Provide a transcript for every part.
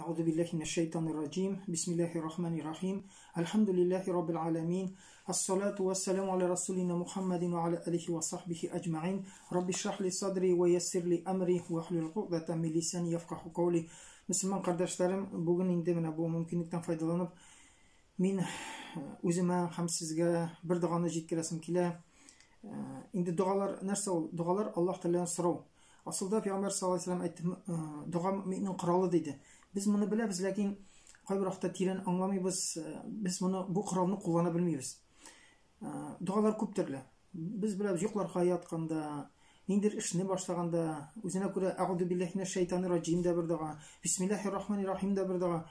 Әгъузу биллаһи минәш шайтанир раҗим. Бисмиллаһир рахманир рахим. Әлхәмдүлиллаһи раббил аламин. Ассалату вассаламу аля расулина Мухаммадин ва аля алихи ва сахбихи аҗмаин. Рабби шрах ли садри ва яссир ли амри ва хлул угдатан мин лисани яфкаху каули. Мөселман кардәшләрем, бүген инде менә бу мөмкинлектән файдаланып, мин үземә һәм сезгә бер доганы җиткерәсем килә. Инде догалар нәрсә ул? Догалар Аллаһ Тәгаләдән сорау. Асылда Пәйгамбәр саллаллаһу алейһи вәсәлләм әйтте, дога мөминнең коралы диде. Без моны беләбез, ләкин кайбер вакытта тирән аңламыйбыз, без моны бу коралны куллана белмибез. Догалар күп төрле. Без беләбез, йокларга ятканда, ниндидер эшне башлаганда, үзенә күрә әгъузу биллаһи минәш шайтанир раҗим дә бер дога, бисмиллаһир рахманир рахим да бер дога.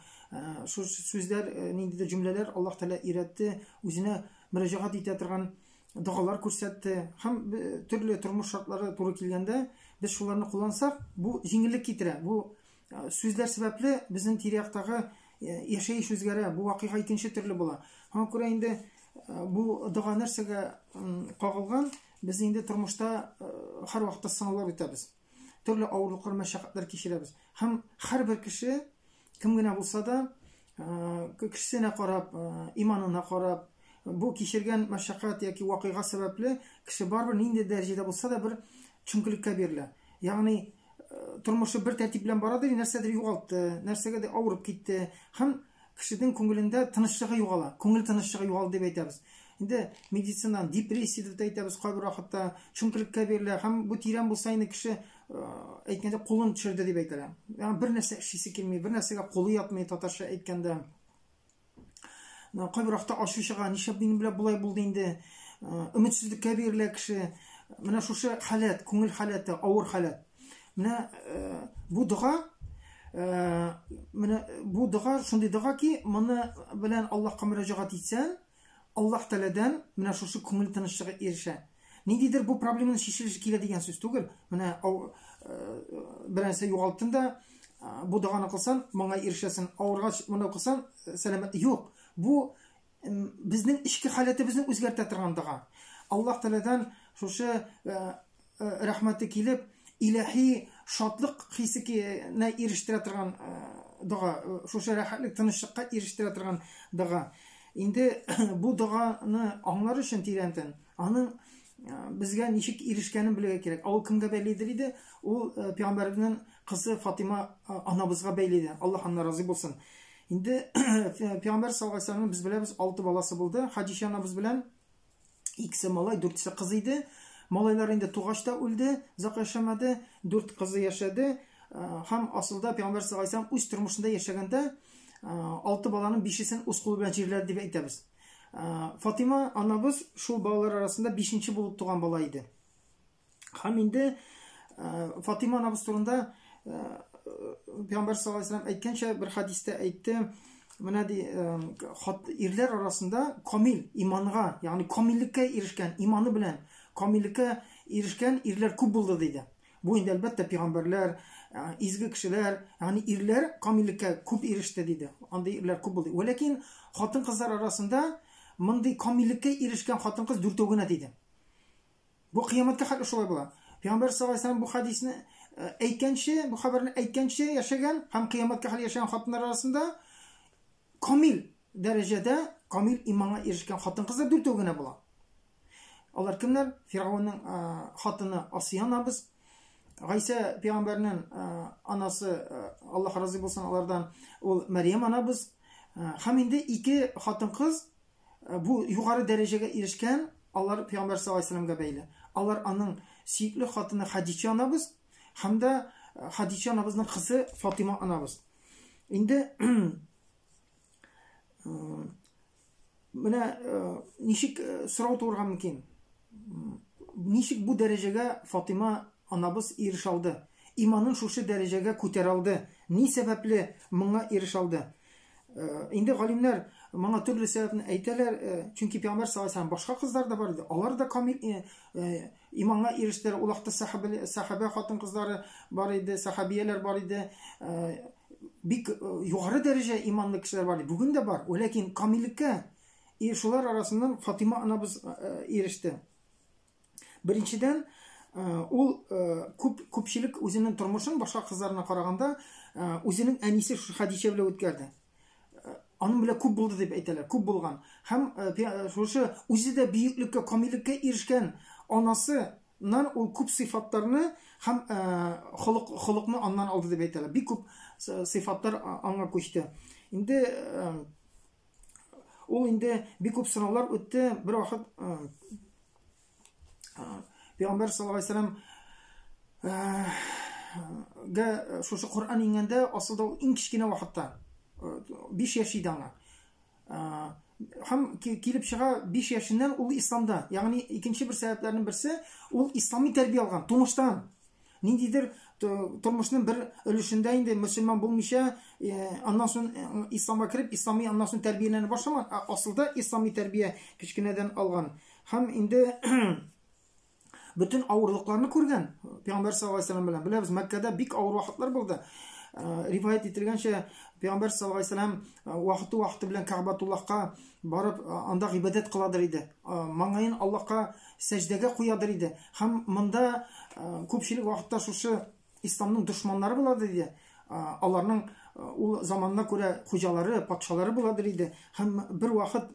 Шул сүзләр, ниндидер җөмләләр Аллаһ Тәгалә өйрәтте, үзенә мөрәҗәгать итә торган догалар күрсәтте һәм төрле тормыш шартлары туры килгәндә без шуларны куллансак, бу җиңеллек китерә. Бу сүзләр сәбәпле безнең тирә-яктагы яшәеш үзгәрә, бу вакыйга икенче төрле була. Шуңа күрә инде бу дога нәрсәгә кагылган, без инде тормышта һәрвакытта сынаулар үтәбез. Төрле авырлыклар, мәшәкатьләр кичерәбез. Һәм һәрбер кеше, кем генә булса да, кешесенә карап, иманына карап, бу кичергән мәшәкать яки вакыйга сәбәпле кеше барыбер нинди дәрәҗәдә булса да бер төшенкелеккә бирелә. Ягъни тормышы бер тәртип белән бара ди, нәрсәдер югалтты, нәрсәгәдер авырып китте һәм кешенең күңелендә тынычлыгы югала, күңел тынычлыгы югалды дип әйтәбез. Инде медицинадан депрессия дип тә әйтәбез кайбер вакытта, төшенкелеккә бирелә һәм бу тирән булса инде кеше әйткәндә кулын төшерде дип әйтелә. Ягъни бер нәрсә эшлисе килми, бер нәрсәгә кулы ятмый татарча әйткәндә. Кайбер вакытта ачу чыга, нишләп минем белән болай булды инде? Өметсезлеккә бирелә кеше. Менә шушы халәт, күңел халәте, авыр халәт. Менә бу дога менә бу дога шундый дога ки, моны белән Аллаһка мөрәҗәгать итсәң, Аллаһ Тәгаләдән менә шушы күңел тынычлыгы ирешә. Ниндидер бу проблеманы чишелеше килә дигән сүз түгел. Менә бер нәрсә югалттың да, бу доганы кылсаң, моңа ирешәсең. Авыргач моны укысаң, сәламәт. Юк. Бу безнең эчке халәтебезне үзгәртә торган дога. Аллаһ Тәгаләдән шушы рәхмәте килеп, илаһи шатлык хисенә ирештерә торган дога, шушы рәхәтлек, тынычлыкка ирештерә торган дога. Инде бу доганы аңлар өчен тирәнтен, аның безгә ничек ирешкәнен белергә кирәк. Ә ул кемгә бәйледер иде? Ул пәйгамбәребезнең кызы Фатима анабызга бәйле иде. Аллаһ аннан разый булсын. Инде пәйгамбәр саллаллаһу алейһи вәсәлләмнең без беләбез, алты баласы булды. Хадичә анабыз белән икесе малай, дүртесе кыз иде. Малайлар инде тугач та үлде, озак яшәмәде. Дүрт кызы яшәде. Һәм асылда пәйгамбәр саллаллаһу алейһи вәсәлләм үз тормышында яшәгәндә алты баланың бишесен үз кулы белән җирләде дип әйтәбез. Фатима анабыз шул балалар арасында бишенче булып туган бала иде. Һәм инде Фатима анабыз турында Пәйгамбәр саллаллаһу алейһи вәсәлләм әйткәнчә бер хадистә әйтте, менә ди, ирләр арасында камил иманга, ягъни камиллеккә ирешкән, иманы белән камиллеккә ирешкән ирләр күп булды диде. Бу инде әлбәттә пәйгамбәрләр, изге кешеләр, ягъни ирләр камиллеккә күп иреште диде. Андый ирләр күп булды. Вәләкин хатын-кызлар арасында мондый камиллеккә ирешкән хатын-кыз дүртәү генә диде. Бу кыямәткә хәтле шулай була. Пәйгамбәр саллаллаһу алейһи вәсәлләм бу хадисне әйткәнче, бу хәбәрне әйткәнче яшәгән һәм кыямәткә хәтле яшәгән хатыннар арасында камил дәрәҗәдә камил иманга ирешкән хатын-кызлар дүртәү генә була. Алар кемнәр? Фиргавеннең хатыны Асия анабыз, Гайсә пәйгамбәрнең анасы, Аллаһ разый булсын алардан, ул Мәрьям анабыз. Һәм инде ике хатын-кыз бу югары дәрәҗәгә ирешкән, алар пәйгамбәр саллаллаһу алейһи вәсәлләмгә бәйле. Алар аның сөекле хатыны Хадичә анабыз һәм дә Хадичә анабызның кызы Фатима анабыз. Инде менә ничек сорау туырга мөмкин? Ничек бу дәрәҗәгә Фатима анабыз ирешә алды? Иманын шушы дәрәҗәгә күтәрә алды? Ни сәбәпле моңа ирешә алды? Инде галимнәр моңа төрле сәбәпне әйтәләр, чөнки пәйгамбәр саллаллаһу алейһи башка кызлар да бар иде. Алар да камил иманга ирештеләр. Ул вакытта сахабә сахабә хатын-кызлары бар иде, сахабияләр бар иде. Бик югары дәрәҗә иманлы кешеләр бар иде. Бүген дә бар. Ләкин камиллеккә и шулар арасыннан Фатима анабыз иреште. Беренчедән, Ул күп күпчелек үзенең тормышын башка кызларына караганда үзенең әнисе шушы Хәдичә белән үткәрде. Аның белән күп булды дип әйтәләр, күп булган. Һәм шушы үзе дә бөеклеккә, камиллеккә ирешкән анасыннан ул күп сыйфатларны һәм холык холыкны аннан алды дип әйтәләр. Бик күп сыйфатлар аңа күчте. Инде ул инде бик күп сынаулар үтте. Бер вакыт Пәйгамбәр саллаллаһу алейһи вәсәлләм гә шушы Коръән иңгәндә, асылда ул иң кечкенә вакытта, 5 яшь иде аңа. Һәм килеп чыга 5 яшеннән ул исламда. Ягъни икенче бер сәбәпләрнең берсе, ул ислами тәрбия алган, тумыштан. Ниндидер тормышның бер өлешендә инде мөселман булмыйча, аннан соң исламга кереп, ислами аннан соң тәрбияләнә башламаган, ә асылда ислами тәрбия кечкенәдән алган. Һәм инде бөтен авырлыкларны күргән Пәйгамбәр саллаллаһу алейһи белән. Беләбез, Мәккәдә бик авыр вакытлар булды. Риваять ителгәнчә, Пәйгамбәр саллаллаһу алейһи вәсәлләм вакыты-вакыты белән Кәгъбәтуллаһка барып, анда гыйбадәт кыладыр иде. Маңгаен Аллаһка сәҗдәгә куядыр иде. Һәм монда күпчелек вакытта шушы исламның дошманнары буладыр иде. Аларның ул заманына күрә хуҗалары, патшалары буладыр иде. Һәм бер вакыт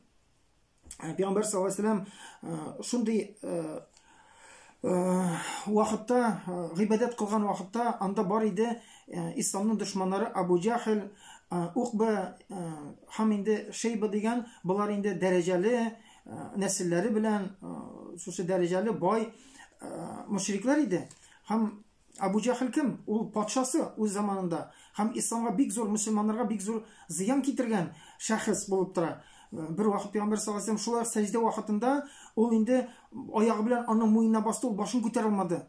Пәйгамбәр саллаллаһу алейһи вәсәлләм шундый вакытта, гыйбадәт кылган вакытта анда бар иде исламның дошманнары Абу Җахил, Укба һәм инде Шейба дигән, болар инде дәрәҗәле нәселләре белән шушы дәрәҗәле бай мөшрикләр иде. Һәм Абу Җахил кем? Ул патшасы үз заманында һәм исламга бик зур, мөселманнарга бик зур зыян китергән шәхес булып тора. Бер вакыт Пәйгамбәр саллаллаһу алейһи вәсәлләм шулай сәҗдә вакытында ул инде аягы белән аның муенына басты, ул башын күтәрә алмады.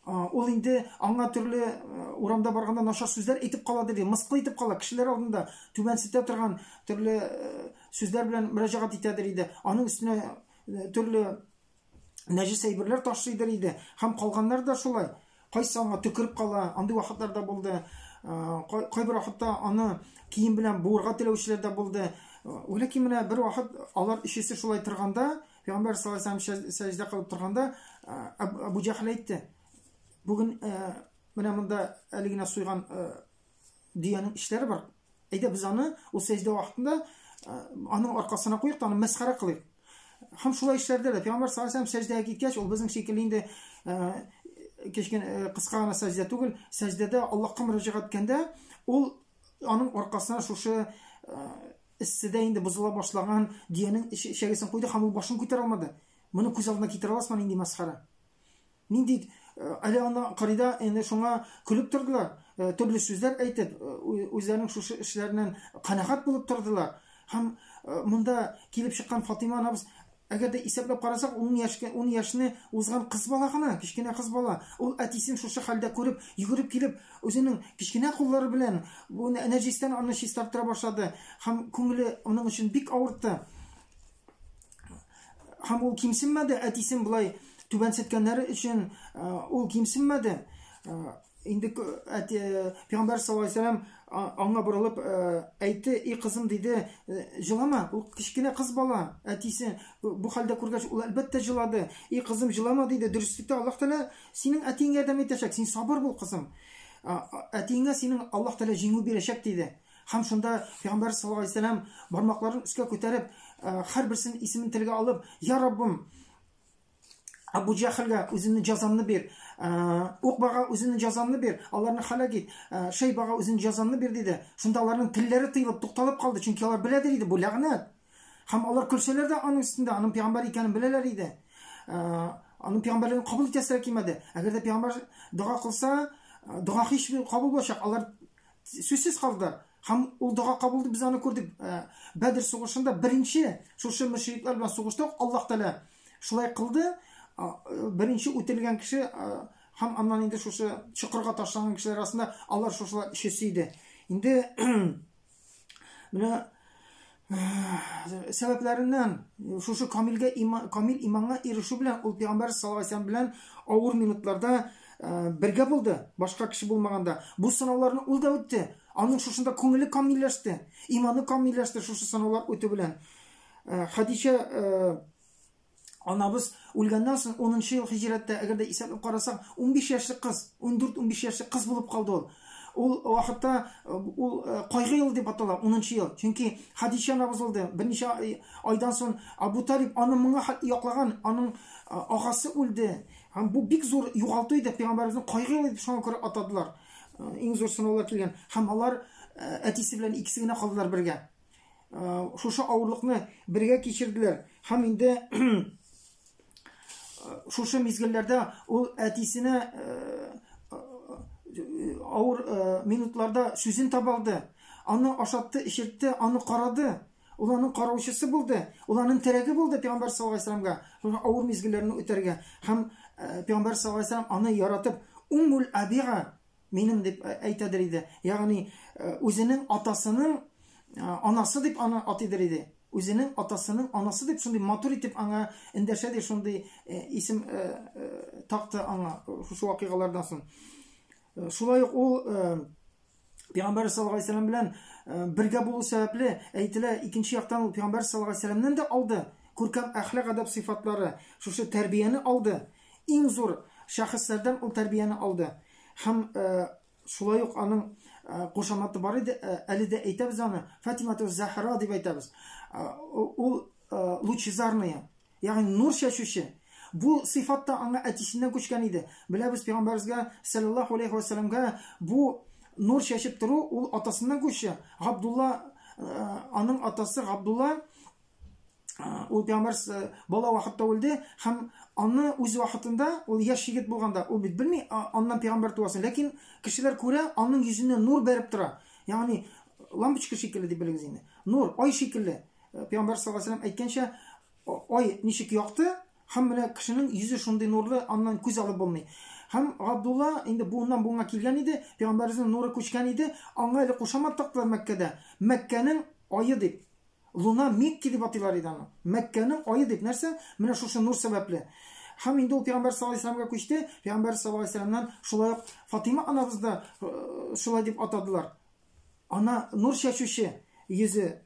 Ул инде аңа төрле урамда барганда начар сүзләр әйтеп кала диде, мыскыл итеп кала, кешеләр алдында түбәнсетә торган төрле сүзләр белән мөрәҗәгать итәдер иде. Аның өстенә төрле нәҗес әйберләр ташлыйдыр иде. Һәм калганнар да шулай. Кайсы аңа төкереп кала, андый вакытлар да булды. Кайбер вакытта аны кием белән буырга теләүчеләр дә булды. Ләкин менә бер вакыт алар өчесе шулай торганда, Пәйгамбәр саллаллаһу алейһи вәсәлләм сәҗдә кылып торганда, Абу Җәһел әйтте: "Бүген менә монда әле генә суйган дөянең эшләре бар. Әйдә без аны ул сәҗдә вакытында аның аркасына куйык та аны мәсхәрә кылыйк. Һәм шулай эшләрдә дә Пәйгамбәр саллаллаһу алейһи сәҗдәгә киткәч, ул безнең шикелле инде кечкенә кыска гына сәҗдә түгел, сәҗдәдә Аллаһка мөрәҗәгать иткәндә, ул аның аркасына шушы эсседә инде бозыла башлаган дөянең эчәгесен куйды һәм ул башын күтәрә алмады. Моны күз алдына китерә аласызмы, нинди мәсхәрә? Нинди әле анда кырыйда инде шуңа көлеп тордылар, төрле сүзләр әйтеп, үзләренең шушы эшләреннән канәгать булып тордылар. Һәм монда килеп чыккан Фатыйма анабыз, әгәр дә исәпләп карасак, 10 яшькә, 10 яшьне узган кыз бала гына, кечкенә кыз бала. Ул әтисен шушы хәлдә күреп, йөгереп килеп, үзенең кечкенә куллары белән бу нәҗистән аны чистарттыра башлады. Һәм күңеле аның өчен бик авыртты. Һәм ул кимсенмәде, әтисен болай түбәнсеткәннәре өчен ул кимсенмәде. Инде Пәйгамбәр саллаллаһу алейһи вәсәлләм аңа борылып әйтте, "И кызым", диде, "җылама". Ул кечкенә кыз бала, әтисе бу хәлдә күргәч, ул әлбәттә җылады. "И кызым, җылама", диде. Дөреслектә Аллаһ Тәгалә синең әтиеңә ярдәм итәчәк, син сабыр бул, кызым. Әтиеңә синең Аллаһ Тәгалә җиңү бирәчәк, диде. Һәм шунда Пәйгамбәр саллаллаһу алейһи вәсәлләм бармакларын өскә күтәреп, һәрберсенең исемен телгә алып, "Я Раббым, Абу Җәһелгә үзеңнең җәзаңны бир, Укбага үзеңнең җәзаңны бир, аларны һәлак ит, Шәйбага үзеңнең җәзаңны бир", диде. Шунда аларның телләре тыелып, тукталып калды, чөнки алар беләдер иде, бу ләгънәт. Һәм алар көлсәләр дә аның өстендә, аның пәйгамбәр икәнен беләләр иде. Аның пәйгамбәрлеген кабул итәселәр килмәде. Әгәр дә пәйгамбәр дога кылса, дога һич кабул булачак. Алар сүзсез калды. Һәм ул дога кабул без аны күрдек. Бәдр сугышында беренче шушы мөшрикләр белән сугышта Аллаһ Тәгалә шулай кылды. Беренче үтерелгән кеше һәм аннан инде шушы чокырга ташланган кешеләр арасында алар шушылар өчесе иде. Инде менә сәбәпләреннән шушы камилгә има, камил иманга ирешү белән ул пәйгамбәр саллаллаһу алейһи белән авыр минутларда бергә булды, башка кеше булмаганда. Бу сынауларны ул да үтте. Аның шушында күңеле камилләште, иманы камилләште шушы сынаулар үтү белән. Хәдичә Анабыз үлгәннән соң 10 ел һиҗрәттә, әгәр дә исәпләп карасак, 15 яшьлек кыз, 14-15 яшьлек кыз булып калды ул. Ул вакытта ул кайгы ел дип атала, 10 ел. Чөнки Хадичә анабыз үлде. Берничә айдан соң Абу Талиб аны моңа хәтле яклаган, аның агасы үлде. Һәм бу бик зур югалту иде, пәйгамбәребезнең кайгы елы дип шуңа күрә атадылар. Иң зур сынаулар килгән. Һәм алар әтисе белән икесе генә калдылар бергә. Шушы авырлыкны бергә кичерделәр. Һәм инде шушы мизгелләрдә ул әтисенә авыр минутларда сүзен таба алды. Аны ашатты, эчертте, аны карады. Ул аның караучысы булды. Ул аның терәге булды Пәйгамбәр саллаллаһу алейһи вәсәлләмгә. Шушы авыр мизгелләрне үтәргә. Һәм Пәйгамбәр саллаллаһу алейһи вәсәлләм аны яратып, Уммул Абига минем дип әйтәдер иде. Ягъни үзенең атасының анасы дип аны атыйдыр иде. Үзенең атасының анасы дип шундый матур итеп аңа эндәшә ди, шундый исем такты аңа шушы вакыйгалардан соң. Шулай ук ул Пәйгамбәр саллаллаһу алейһи вәсәлләм белән бергә булу сәбәпле әйтелә, икенче яктан ул Пәйгамбәр саллаллаһу алейһи вәсәлләмнән дә алды күркәм әхлак әдәп сыйфатлары, шушы тәрбияне алды. Иң зур шәхесләрдән ул тәрбияне алды. Һәм шулай ук аның кушаматы бар иде, әле дә әйтәбез аны, Фатимату Захра дип әйтәбез. Ул лучезарная, ягъни нур чәчүче. Бу сыйфат та аңа әтисеннән күчкән иде. Беләбез, пәйгамбәребезгә саллаллаһу алейхи ва сәлламгә бу нур чәчеп тору ул атасыннан күчә. Габдулла, аның атасы Габдулла, ул пәйгамбәр бала вакытта үлде һәм аны үз вакытында ул яшь егет булганда ул бит белми аннан пәйгамбәр туасын, ләкин кешеләр күрә, аның йөзеннән нур бәреп тора. Ягъни лампочка шикелле дип белегез инде. Нур, ай шикелле. Пәйгамбәр саллаллаһу алейһи ва сәлләм әйткәнчә, ай ничек якты, һәм менә кешенең йөзе шундый нурлы, аннан күз алып булмый. Һәм Габдулла инде буыннан буынга килгән иде, пәйгамбәребезнең нуры күчкән иде, аңа әле кушамат тактылар Мәккәдә. Мәккәнең ае дип. Луна Мекки дип атыйлар иде аны. Мәккәнең ае дип. Нәрсә? Менә шушы нур сәбәпле. Һәм инде ул пәйгамбәр саллаллаһу алейһи вәсәлләмгә күчте. Пәйгамбәр саллаллаһу алейһи вәсәлләмнән шулай ук Фатима анабыз да шулай дип атадылар. Ана нур чәчүче, йөзе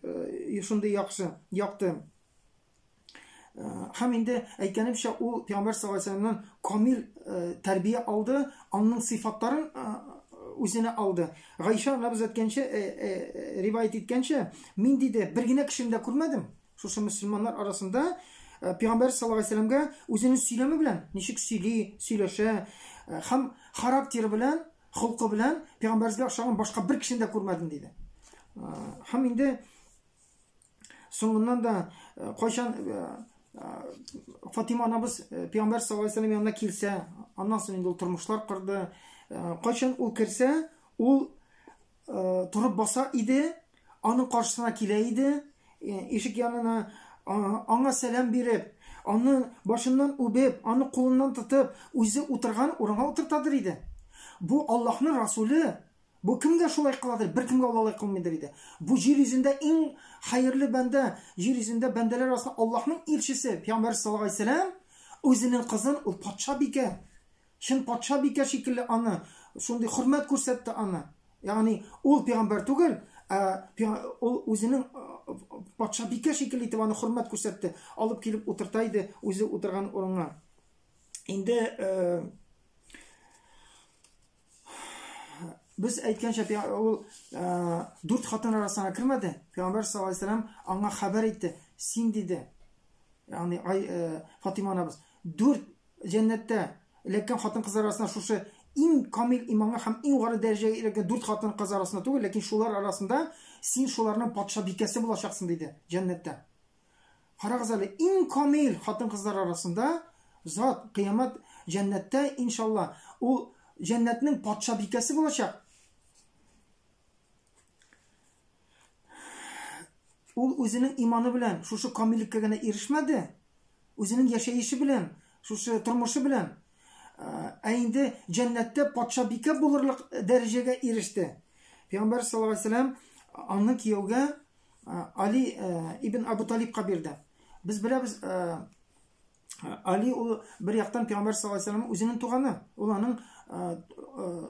шундый яхшы, якты. Һәм инде әйткәнемчә, ул пәйгамбәр саллаллаһу алейһи вәсәлләмнән камил тәрбия алды, аның сыйфатларын үзенә алды. Гайшә анабыз әйткәнчә, риваять иткәнчә, мин диде, бер генә кешене дә күрмәдем. Шушы мөселманнар арасында пәйгамбәр саллаллаһу алейһи вәсәлләмгә үзенең сөйләме белән, ничек сөйли, сөйләшә, һәм характеры белән, холкы белән пәйгамбәребезгә охшаган башка бер кешене дә күрмәдем диде. Һәм инде соңыннан да кайчан Фатима анабыз пәйгамбәр саллаллаһу алейһи вәсәлләм янына килсә, аннан соң инде ул тормышлар корды. Кайчан ул керсә, ул торып баса иде, аның каршысына килә иде, ишек янына аңа сәлам биреп, аны башыннан үбеп, аны кулыннан тотып, үзе утырган урынга утыртадыр иде. Бу Аллаһның Расуле. Бу кемгә шулай кыладыр? Бер кемгә ул алай кылмыйдыр иде. Бу җир йөзендә иң хәерле бәндә, җир йөзендә бәндәләр арасында Аллаһның илчесе, Пәйгамбәр саллаллаһу алейһи вәсәлләм үзенең кызын, ул патша бикә, чын патша бикә шикелле аны, шундый хөрмәт күрсәтте аны. Ягъни ул пәйгамбәр түгел, ә ул үзенең патша бикә шикелле итеп аны хөрмәт күрсәтте, алып килеп утырта иде үзе утырган урынга. Инде без әйткәнчә, ул дүрт хатын арасына кермәде. Пәйгамбәр саллаллаһу алейһи вәсәлләм аңа хәбәр итте. Син диде, ягъни Фатима анабыз, дүрт җәннәттә эләккән хатын-кызлар арасында шушы иң камил иманга һәм иң югары дәрәҗәгә эләккән дүрт хатын-кыз арасында түгел, ләкин шулар арасында син шуларның патша бикәсе булачаксың диде җәннәттә. Карагыз әле, иң камил хатын-кызлар арасында зат кыямәт җәннәттә иншалла ул җәннәтнең патша бикәсе булачак. Ул үзенең иманы белән шушы камиллеккә генә ирешмәде, үзенең яшәеше белән, шушы тормышы белән, ә инде җәннәттә патша бикә булырлык дәрәҗәгә иреште. Пәйгамбәр саллаллаһу алейһи вәсәлләм аны кияүгә Али ибн Абу Талибка бирде. Без беләбез, Али ул бер яктан Пәйгамбәр саллаллаһу алейһи вәсәлләм үзенең туганы, ул аның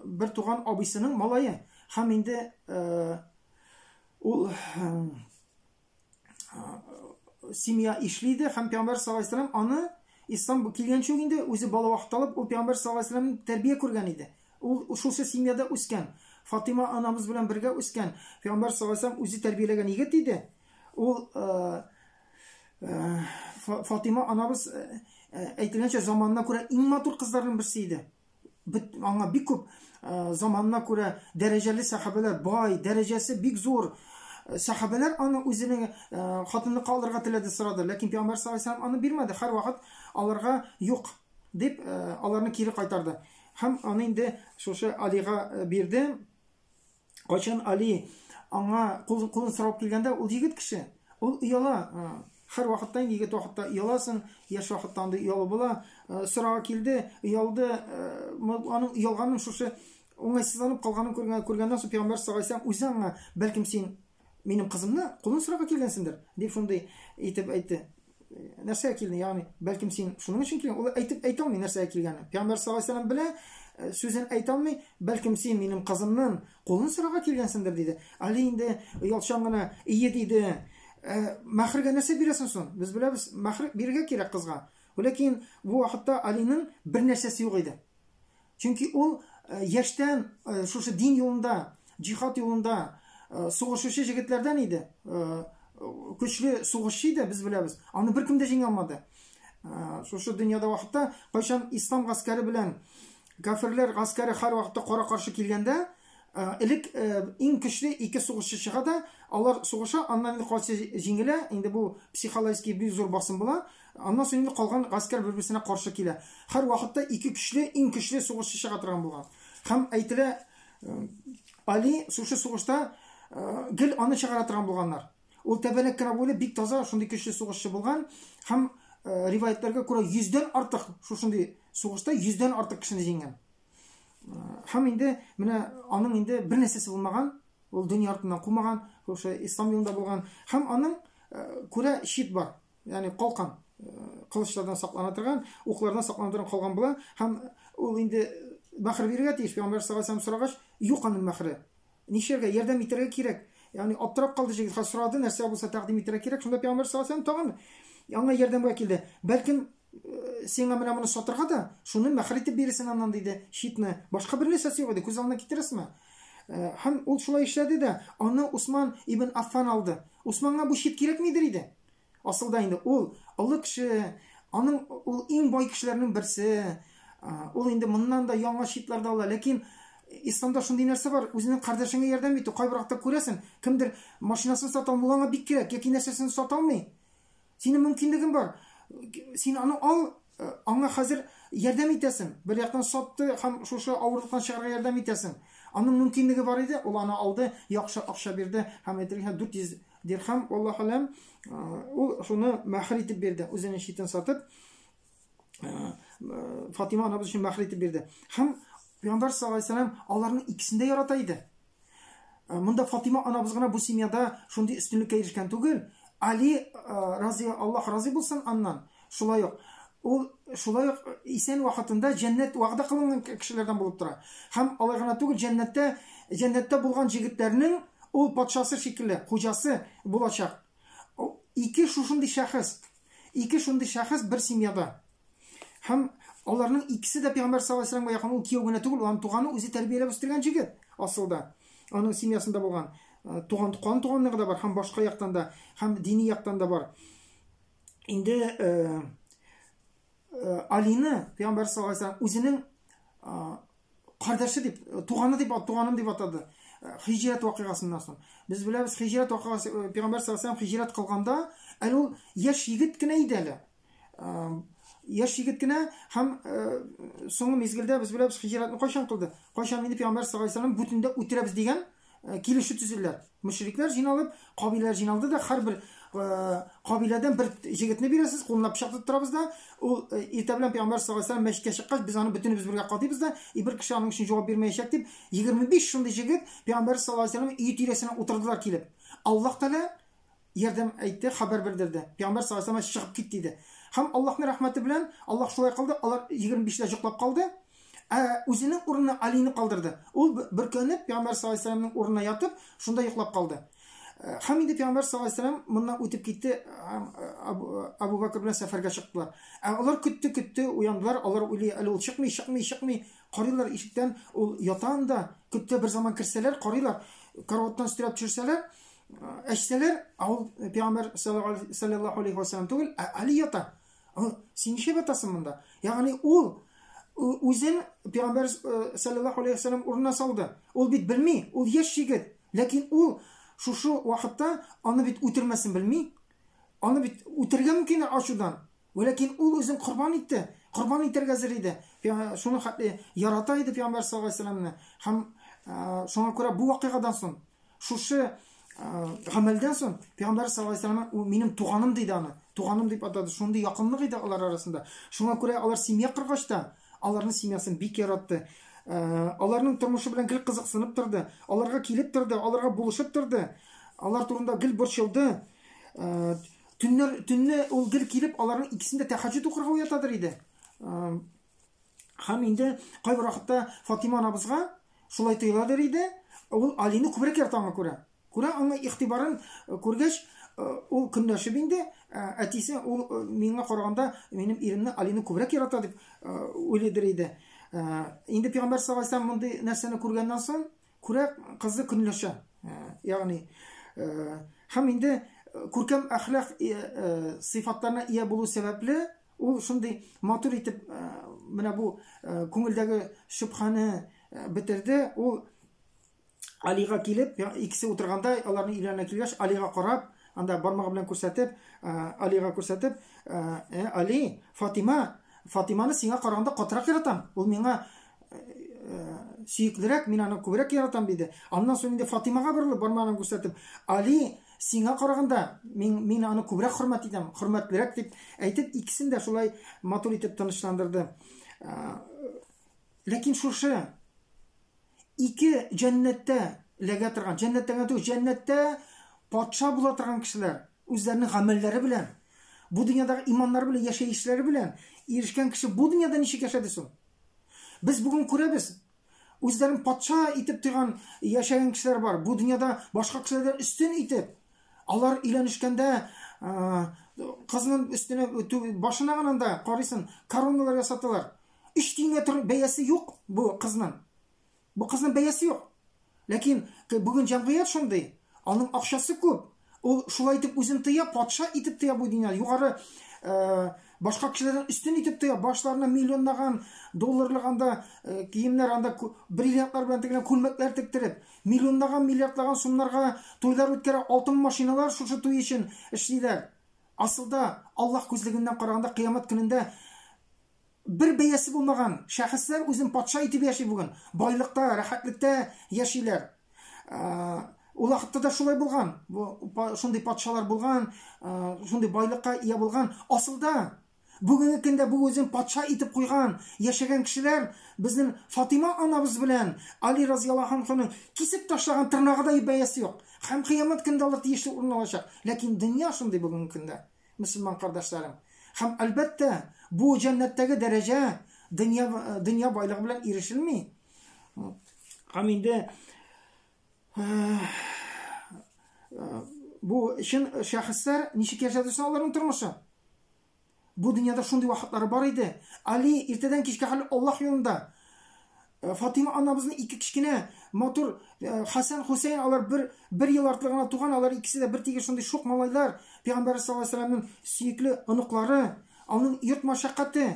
бер туган абыйсының малае. Һәм инде ул семья ишле иде һәм Пәйгамбәр саллаллаһу алейһи вәсәлләм аны Ислам килгәнче үк инде үзе бала вакытта алып, ул пәйгамбәр саллаллаһу алейһи вәсәлләмнең тәрбия күргән иде. Ул шушы семьяда үскән. Фатыйма анабыз белән бергә үскән. Пәйгамбәр саллаллаһу алейһи вәсәлләм үзе тәрбияләгән егет иде. Ул Фатыйма анабыз әйтелгәнчә заманына күрә иң матур кызларның берсе иде. Бит аңа бик күп заманына күрә дәрәҗәле сәхабәләр, бай, дәрәҗәсе бик зур сәхабәләр аны үзенең хатынлыкка алырга теләде, сорады. Ләкин пәйгамбәр саллаллаһу алейһи вәсәлләм аны бирмәде. Һәрвакыт аларга юк дип аларны кире кайтарды. Һәм аны инде шушы Алига бирде. Кайчан Али аңа кулын сорап килгәндә, ул егет кеше, ул ояла. Һәр вакытта инде егет вакытта ояласың, яшь вакытта андый оялу була. Сорага килде, оялды, аның оялганын шушы уңайсызланып калганын күргән, күргәннән соң пәйгамбәр саллаллаһу алейһи вәсәлләм үзе аңа, бәлкем син минем кызымны кулын сорарга килгәнсеңдер, дип шундый итеп әйтте. Нәрсәгә килдең? Ягъни, бәлкем син шуның өчен килгән? Ул әйтеп әйтә алмый нәрсәгә килгәнен. Пәйгамбәр саллаллаһу алейһи вәсәлләм белә, сүзен әйтә алмый, бәлкем син минем кызымның кулын сорарга килгәнсеңдер, диде. Али инде оялчан гына, ие диде. Мәхергә нәрсә бирәсең соң? Без беләбез, мәхер бирергә кирәк кызга. Ләкин бу вакытта Алиның бер нәрсәсе юк иде. Чөнки ул яшьтән шушы дин юлында, җихад юлында сугышучы җегетләрдән иде. Көчле сугышчы иде, без беләбез. Аны беркем дә җиңә алмады. Шушы дөньяда вакытта кайчан ислам гаскәре белән кафирләр гаскәре һәр вакытта кара-каршы килгәндә, элек иң көчле ике сугышчы чыга да, алар сугыша, аннан инде кайсы җиңелә, инде бу психологический бик зур басым була. Аннан соң инде калган гаскәр бер-берсенә каршы килә. Һәр вакытта ике көчле, иң көчле сугышчы чыга торган булган. Һәм әйтелә, Али шушы сугышта гел аны чыгара торган булганнар. Ул тәбәнәк кенә буйлы, бик таза, шундый көчле сугышчы булган һәм риваятләргә күрә йөздән артык шушындый сугышта йөздән артык кешене җиңгән. Һәм инде менә аның инде бер нәрсәсе булмаган, ул дөнья артыннан кумаган, шушы ислам юлында булган һәм аның күрә щит бар. Ягъни калкан, кылычлардан саклана торган, уклардан саклана торган калган була һәм ул инде мәхр бирергә тиеш. Пәйгамбәр саллаллаһу алейһи сорагач, юк аның мәхре. Нишләргә? Ярдәм итәргә кирәк. Ягъни аптырап калды җегет, хәзер сорады, нәрсә булса тәкъдим итәргә кирәк. Шунда пәйгамбәр саллаллаһу алейһи тагын аңа ярдәмгә килде. Бәлкем сиңа менә моны сатырга да, шуны мәхр итеп бирерсең аннан диде, щитны. Башка бер нәрсәсе юк иде, күз алдына китерәсезме? Һәм ул шулай эшләде дә, аны Усман ибн Аффан алды. Усманга бу щит кирәкмидер иде. Асылда инде ул олы кеше, аның ул иң бай кешеләрнең берсе. Ул инде моннан да яңа щитлар да ала, ләкин исламда шундый нәрсә бар, үзенең кардәшеңә ярдәм итү. Кайбер вакытта күрәсең, кемдер машинасын сата алмый, ул аңа бик кирәк, яки нәрсәсен сата алмый. Синең мөмкинлегең бар. Син аны ал, аңа хәзер ярдәм итәсең. Бер яктан сатты һәм шушы авырлыктан чыгарга ярдәм итәсең. Аның мөмкинлеге бар иде, ул аны алды, яхшы акча бирде һәм әйтелгәнчә 400 дирхам, валлаһу алям, ул шуны мәһр итеп бирде, үзенең читен сатып, Фатима анабыз өчен мәһр итеп бирде. Һәм Пәйгамбәр саллаллаһу алейһи вәсәлләм аларның икесен дә ярата иде. Монда Фатима анабыз гына бу семьяда шундый өстенлеккә ирешкән түгел. Али разый, Аллаһ разый булсын аннан. Шулай ук ул шулай ук исән вакытында җәннәт вәгъдә кылынган кешеләрдән булып тора. Һәм алай гына түгел, җәннәттә җәннәттә булган җегетләрнең ул патшасы шикелле, хуҗасы булачак. Ике шушындый шәхес, ике шундый шәхес бер семьяда. Һәм аларның икесе дә пәйгамбәр саллаллаһу алейһи вәсәлләмгә якын, ул кияү генә түгел, аның туганы үзе тәрбияләп үстергән җегет асылда. Аның семьясында булган туган кан туганлыгы да бар һәм башка яктан да, һәм дини яктан да бар. Инде Алины пәйгамбәр саллаллаһу алейһи вәсәлләм үзенең кардәше дип, туганы дип, туганым дип атады. Хиҗрәт вакыйгасыннан соң. Без беләбез, хиҗрәт вакыйгасы, пәйгамбәр саллаллаһу алейһи вәсәлләм хиҗрәт кылганда, әле ул яшь егет кенә иде әле. Яшь егет кенә һәм соңгы мизгелдә без беләбез хиҗрәтне кайчан кылды? Кайчан инде пәйгамбәр саллаллаһу алейһи вәсәлләм бу төндә үтерәбез дигән килешү төзеделәр. Мөшрикләр җыйналып, кабиләләр җыйналды да, һәрбер кабиләдән бер җегетне бирәсез, кулына пычак тоттырабыз да, ул иртә белән пәйгамбәр саллаллаһу алейһи вәсәлләм мәчеткә чыккач, без аны бөтенебез бергә кадыйбыз да, и бер кеше аның өчен җавап бирмәячәк дип, 25 шундый җегет пәйгамбәр саллаллаһу алейһи вәсәлләм өе тирәсенә утырдылар килеп. Аллаһ Тәгалә ярдәм әйтте, хәбәр белдерде. Пәйгамбәр саллаллаһу алейһи вәсәлләм чыгып кит диде. Һәм Аллаһның рәхмәте белән Аллаһ шулай кылды, алар 25-дә йоклап калды. Ә үзенең урынына Алины калдырды. Ул бөркәнеп, Пәйгамбәр саллаллаһу алейһи вәсәлләмнең урынына ятып, шунда йоклап калды. Һәм инде Пәйгамбәр саллаллаһу алейһи вәсәлләм моннан үтеп китте, Абу Бакр белән сәфәргә чыктылар. Ә алар көтте, көтте, уяндылар, алар уйлый, әле ул чыкмый, чыкмый, чыкмый. Карыйлар ишектән, ул ята анда, көтте бер заман керсәләр, карыйлар, караваттан өстерәп төшерсәләр, әчсәләр, ә ул Пәйгамбәр саллаллаһу алейһи вәсәлләм түгел, ә Али ята. Син нишләп ятасың монда? Ягъни ул үзен Пәйгамбәр саллаллаһу алейһи вәсәлләм урынына салды. Ул бит белми, ул яшь егет. Ләкин ул шушы вакытта аны бит үтермәсен белми. Аны бит үтерергә мөмкин ачудан. Ләкин ул үзен корбан итте. Корбан итәргә әзер иде. Шуны хәтле ярата иде Пәйгамбәр саллаллаһу алейһи вәсәлләмне. Һәм шуңа күрә бу вакыйгадан соң Шушы гамәлдән соң Пәйгамбәр саллаллаһу алейһи вәсәлләм ул минем туганым диде аны. Туганым дип атады. Шундый якынлык иде алар арасында. Шуңа күрә алар семья коргач та, аларның семьясын бик яратты. Аларның тормышы белән гел кызыксынып торды. Аларга килеп торды, аларга булышып торды. Алар турында гел борчылды. Төннәр, төнне ул гел килеп, аларның икесен дә тәһәҗҗүд укырга уятадыр иде. Һәм инде кайбер вакытта Фатима анабызга шулай тоеладыр иде, ул Алины күбрәк ярата аңа күрә. Күрә аңа игътибарын күргәч, ул көнләшеп инде, әтисе ул миңа караганда минем иремне Алины күбрәк ярата дип уйлыйдыр иде. Инде пәйгамбәр саллаллаһу алейһи вәсәлләм мондый нәрсәне күргәннән соң, күрә кызы көнләшә. Ягъни һәм инде күркәм әхлак сыйфатларына ия булу сәбәпле, Ул шундый матур итеп менә бу күңелдәге шөбһәне бетерде. Ул Алига килеп, икесе утырганда, аларның өйләренә килгәч, Алига карап, анда бармагы белән күрсәтеп, Алига күрсәтеп, Али, Фатима, Фатиманы сиңа караганда катырак яратам. Ул миңа сөеклерәк, мин аны күбрәк яратам, диде. Аннан соң инде Фатимага борылып, бармагын күрсәтеп, Али, сиңа караганда мин, мин аны күбрәк хөрмәт итәм, хөрмәтлерәк дип әйтеп, икесен дә шулай матур итеп тынычландырды. Ләкин шушы ике җәннәттә ләгә торган, җәннәттә генә түгел, җәннәттә патша була торган кешеләр үзләренең гамәлләре белән, бу дөньядагы иманнары белән, яшәешләре белән ирешкән кеше бу дөньяда ничек яшәде соң? Без бүген күрәбез, үзләрен патша итеп тойган яшәгән кешеләр бар. Бу дөньяда башка кешеләрдән өстен итеп. Алар өйләнешкәндә кызның өстенә башына гына да карыйсың, короналар ясаталар. Өч тиенгә тор бәясе юк бу кызның. Бу кызның бәясе юк. Ләкин бүген җәмгыять шундый, аның акчасы күп. Ул шулай итеп үзен тыя, патша итеп тыя бу дөньяда. Югары башка кешеләрдән өстен итеп тыя, башларына миллионлаган долларлык анда киемнәр, анда бриллиантлар белән тегелгән күлмәкләр тектереп, миллионлаган, миллиардлаган сумнарга туйлар үткәрә, алтын машиналар шушы туй өчен эшлиләр. Асылда Аллаһ күзлегеннән караганда кыямәт көнендә Бер бәясе булмаган шәхесләр үзен патша итеп яши бүген. Байлыкта, рәхәтлектә яшиләр. Ул вакытта да шулай булган. Шундый патшалар булган, шундый байлыкка ия булган. Асылда бүгенге көндә бу үзен патша итеп куйган, яшәгән кешеләр безнең Фатима анабыз белән Али разияллаһу анһуның кисеп ташлаган тырнагыдай бәясе юк. Һәм кыямәт көндә алар тиешле урын алачак. Ләкин дөнья шундый бүгенге көндә. Мөселман кардәшләрем. Һәм әлбәттә, бу җәннәттәге дәрәҗә дөнья дөнья байлыгы белән ирешелми. Һәм инде бу чын шәхесләр ничек яшәде соң аларның тормышы? Бу дөньяда шундый вакытлары бар иде. Али иртәдән кичкә хәл Аллаһ юлында. Фатима анабызның ике кечкенә матур Хәсән, Хусейн алар бер бер ел артлы гына туган, алар икесе дә бер тигез шундый шук малайлар. Пәйгамбәр саллаллаһу алейһи вәсәлләмнең сөекле оныклары, аның йорт мәшәкате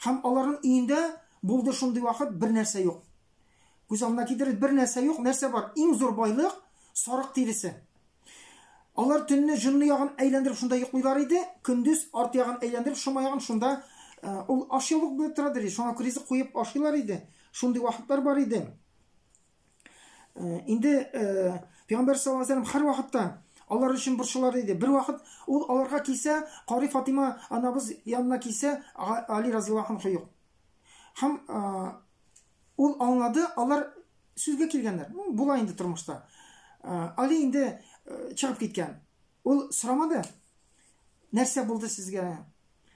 һәм аларның өендә булды шундый вакыт бер нәрсә юк. Күз алдына китереп бер нәрсә юк, нәрсә бар? Иң зур байлык сарык тиресе. Алар төнне җонлы ягын әйләндереп шунда йоклыйлар иде, көндез арт ягын әйләндереп шома ягын шунда ул ашъяулык булып тора иде. Шуңа күрә ризык куеп ашыйлар иде. Шундый вакытлар бар иде. Инде Пәйгамбәр саллаллаһу алейһи вәсәлләм һәр вакытта алар өчен борчылар иде. Бер вакыт ул аларга килсә, Кари Фатима анабыз янына килсә, Али разияллаһу анһу юк. Һәм ул аңлады, алар сүзгә килгәннәр. Ну, була инде тормышта. Али инде чыгып киткән. Ул сорамады. Нәрсә булды сезгә?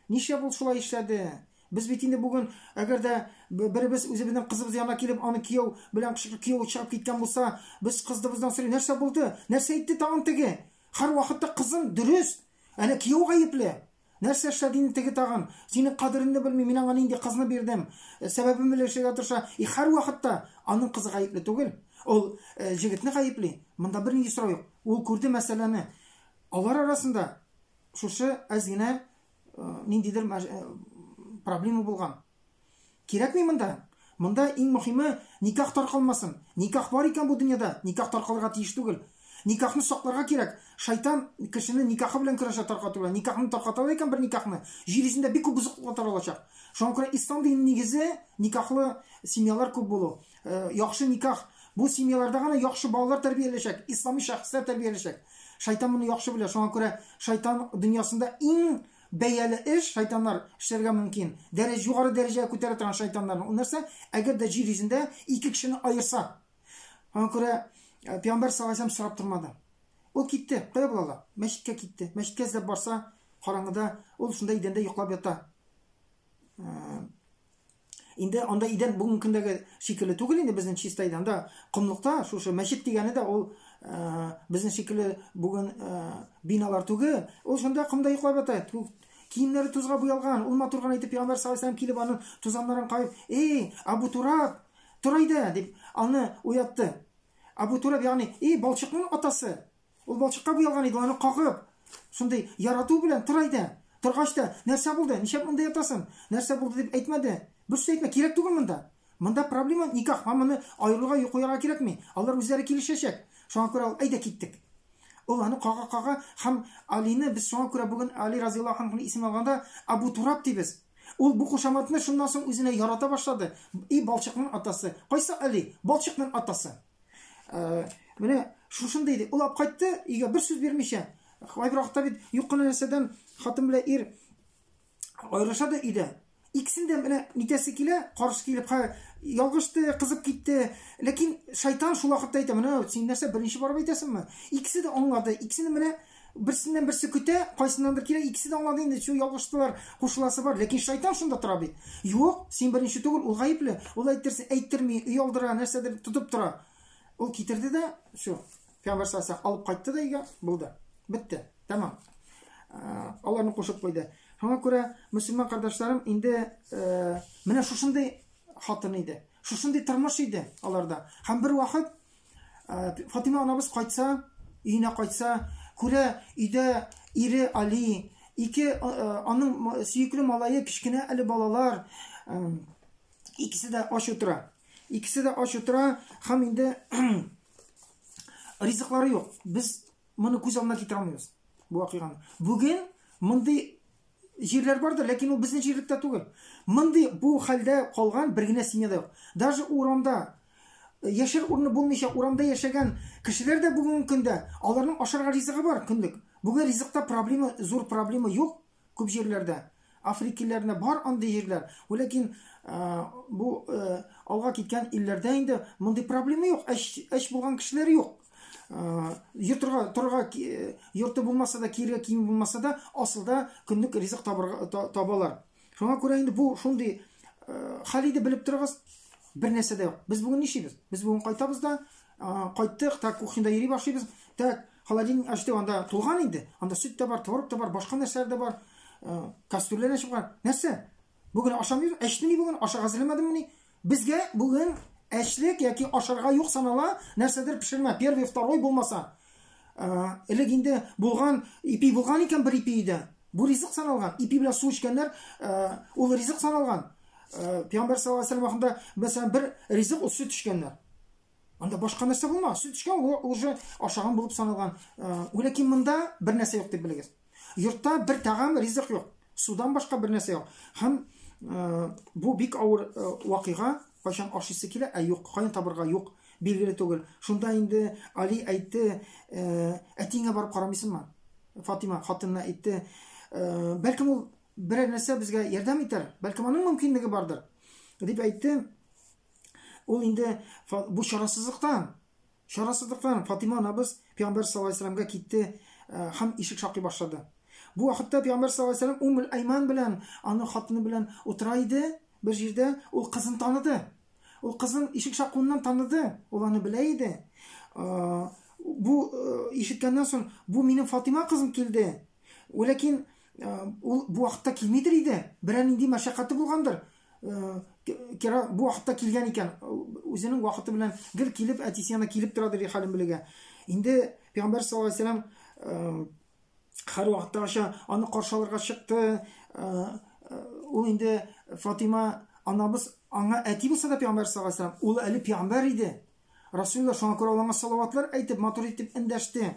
Нишләп ул шулай эшләде? Без бит инде бүген, әгәр дә Беребез үзебезнең кызыбыз янына килеп, аны кияү белән кияү чыгып киткән булса, без кызыбыздан сорый, нәрсә булды? Нәрсә әйтте тагын теге? Һәр вакытта кызым дөрес, әнә кияү гаепле. Нәрсә эшләде инде теге тагын? Синең кадереңне белми, мин аңа нинди кызны бирдем. Сәбәбен белешергә тырыша. И һәр вакытта аның кызы гаепле түгел. Ул җегетне гаепли. Монда бернинди сорау юк. Ул күрде мәсьәләне. Алар арасында шушы әз генә ниндидер проблема булган. Кирәкми монда. Монда иң мөһиме никах таркалмасын. Никах бар икән бу дөньяда, никах таркалырга тиеш түгел. Никахны сакларга кирәк. Шайтан кешене никахы белән көрәшә таркату белән. Никахны таркаталар икән бер никахны, җир йөзендә бик күп бозыклыклар таралачак. Шуңа күрә ислам диненең нигезе никахлы семьялар күп булу. Яхшы никах. Бу семьяларда гына яхшы балалар тәрбияләчәк, ислами шәхесләр тәрбияләчәк. Шайтан моны яхшы белә. Шуңа күрә шайтан дөньясында иң бәяле эш шайтаннар эшләргә мөмкин. Дәрәҗ югары дәрәҗәгә күтәрә торган шайтаннарны. Ул нәрсә? Әгәр дә җир йөзендә ике кешене аерса. Аңа күрә пәйгамбәр саллаллаһу алейһи сорап тормады. Ул китте. Кая була ала? Мәчеткә китте. Мәчеткә эзләп барса, караңгыда ул шунда идәндә йоклап ята. Инде анда идән бүгенге көндәге шикелле түгел инде безнең чиста идән. Анда комлыкта шушы мәчет дигәне дә ул безнең шикелле бүген биналар түгел. Ул шунда комда йоклап ята. Киемнәре тузга буялган. Ул матур гына итеп пәйгамбәр саллаллаһу алейһи килеп аның тузаннарын каеп, "Эй, Абу Тураб, тор әйдә!" дип аны уятты. Абу Тураб, ягъни, "Эй, балчыкның атасы!" Ул балчыкка буялган иде, аны кагып, шундый ярату белән тор әйдә. Торгач та, нәрсә булды? Нишләп монда ятасың? Нәрсә булды дип әйтмәде. Бер сүз әйтмә, кирәк түгел монда. Монда проблема никах, һәм моны аерылуга юл куярга кирәкми. Алар үзләре килешәчәк. Шуңа күрә ул, әйдә киттек. Ул аны кага-кага һәм Алины без шуңа күрә бүген Али разыяллаһу анһуны исемен алганда Абу Тураб дибез. Ул бу кушаматны шуннан соң үзенә ярата башлады. И балчыкның атасы. Кайсы Али? Балчыкның атасы. Менә шушындый иде. Ул алып кайтты, өйгә бер сүз бирмичә. Кайбер вакытта бит юк кына нәрсәдән хатын белән ир аерылыша да өйдә. Икесен дә менә нитәсе килә, каршы килеп, ха, ялгышты, кызып китте. Ләкин шайтан шул вакытта әйтә, менә син нәрсә беренче барып әйтәсеңме? Икесе дә аңлады. Икесене менә берсеннән берсе көтә, кайсыннандыр килә, икесе дә аңлады инде, шул ялгыштылар, кушыласы бар. Ләкин шайтан шунда тора бит. Юк, син беренче түгел, ул гаепле. Ул әйттерсен, әйттерми, оялдыра, нәрсәдер тотып тора. Ул китерде дә, все. Пәйгамбәр саллаллаһу алып кайтты да өйгә, булды. Бетте. Тәмам. Аларны кушып куйды. Шуңа күрә мөселман кардәшләрем инде менә шушындый хатын иде. Шушындый тормыш иде аларда. Һәм бер вакыт Фатима анабыз кайтса, өенә кайтса, күрә, өйдә ире Али, ике аның сөекле малае, кечкенә әле балалар, икесе дә ач утыра. Икесе дә ач утыра һәм инде ризыклары юк. Без моны күз алдына китерә алмыйбыз бу вакыйганы. Бүген мондый җирләр бардыр, ләкин ул безнең җирлектә түгел. Мондый бу хәлдә калган бер генә семья да юк. Даже урамда яшәр урыны булмыйча урамда яшәгән кешеләр дә бүгенге көндә аларның ашарга ризыгы бар көнлек. Бүген ризыкта проблема, зур проблема юк күп җирләрдә. Африка илләрендә бар андый җирләр. Ләкин бу алга киткән илләрдә инде мондый проблема юк. Әч, әч булган кешеләр юк. Йортырга, торырга йорты булмаса да, киергә киеме булмаса да, асылда көнлек ризык табырга табалар. Шуңа күрә инде бу шундый хәл иде, белеп торыгыз, бер нәрсә дә юк. Без бүген нишлибез? Без бүген кайтабыз да, кайттык, так кухняда йөри башлыйбыз. Так, холодильник ачтык, анда тулган инде. Анда сөт тә бар, творог та бар, башка нәрсәләр дә бар. Кастрюльләр дә чыккан. Нәрсә? Бүген ашамыйбыз? Әчтемени бүген? Ашарга әзерләмәдеммени? Безгә бүген әчлек яки ашарга юк санала, нәрсәдер пешермә, первый, второй булмаса. Элек инде булган, ипи булган икән бер ипи өйдә. Бу ризык саналган. Ипи белән су эчкәннәр, ул ризык саналган. Пәйгамбәр саллаллаһу алейһи вәсәлләм вакытында, мәсәлән, бер ризык ул сөт эчкәннәр. Анда башка нәрсә булмаган. Сөт эчкән, ул уже ашаган булып саналган. Ләкин монда бер нәрсә юк дип белегез. Йортта бер тәгам ризык юк. Судан башка бер нәрсә юк. Һәм бу бик авыр вакыйга. Кайчан ашыйсы килә, ә юк, каян табырга юк, билгеле түгел. Шунда инде Али әйтте, әтиеңә барып карамыйсыңмы? Фатима хатынына әйтте, бәлкем ул берәр нәрсә безгә ярдәм итәр, бәлкем аның мөмкинлеге бардыр, дип әйтте. Ул инде бу чарасызлыктан, чарасызлыктан Фатима анабыз Пәйгамбәр саллаллаһу алейһи вәсәлләмгә китте һәм ишек шакый башлады. Бу вакытта Пәйгамбәр саллаллаһу алейһи вәсәлләм Уммул Айман белән, аның хатыны белән утыра иде. Бер җирдә ул кызын таныды. Ул кызын ишек шакуыннан таныды. Ул аны белә иде. Бу ишеткәннән соң, бу минем Фатима кызым килде. Ләкин ул бу вакытта килмидер иде. Берәр нинди мәшәкате булгандыр. Кира бу вакытта килгән икән. Үзенең вакыты белән гел килеп, әтисе янына килеп торадыр хәлен белергә. Инде Пәйгамбәр саллаллаһу алейһи вәсәлләм һәр вакыттагыча аны каршы алырга чыкты. Ул инде Фатима анабыз аңа әти булса да Пәйгамбәр саллаллаһу алейһи вәсәлләм, ул әле пәйгамбәр иде. Расулулла шуңа күрә аңа салаватлар әйтеп, матур итеп эндәште.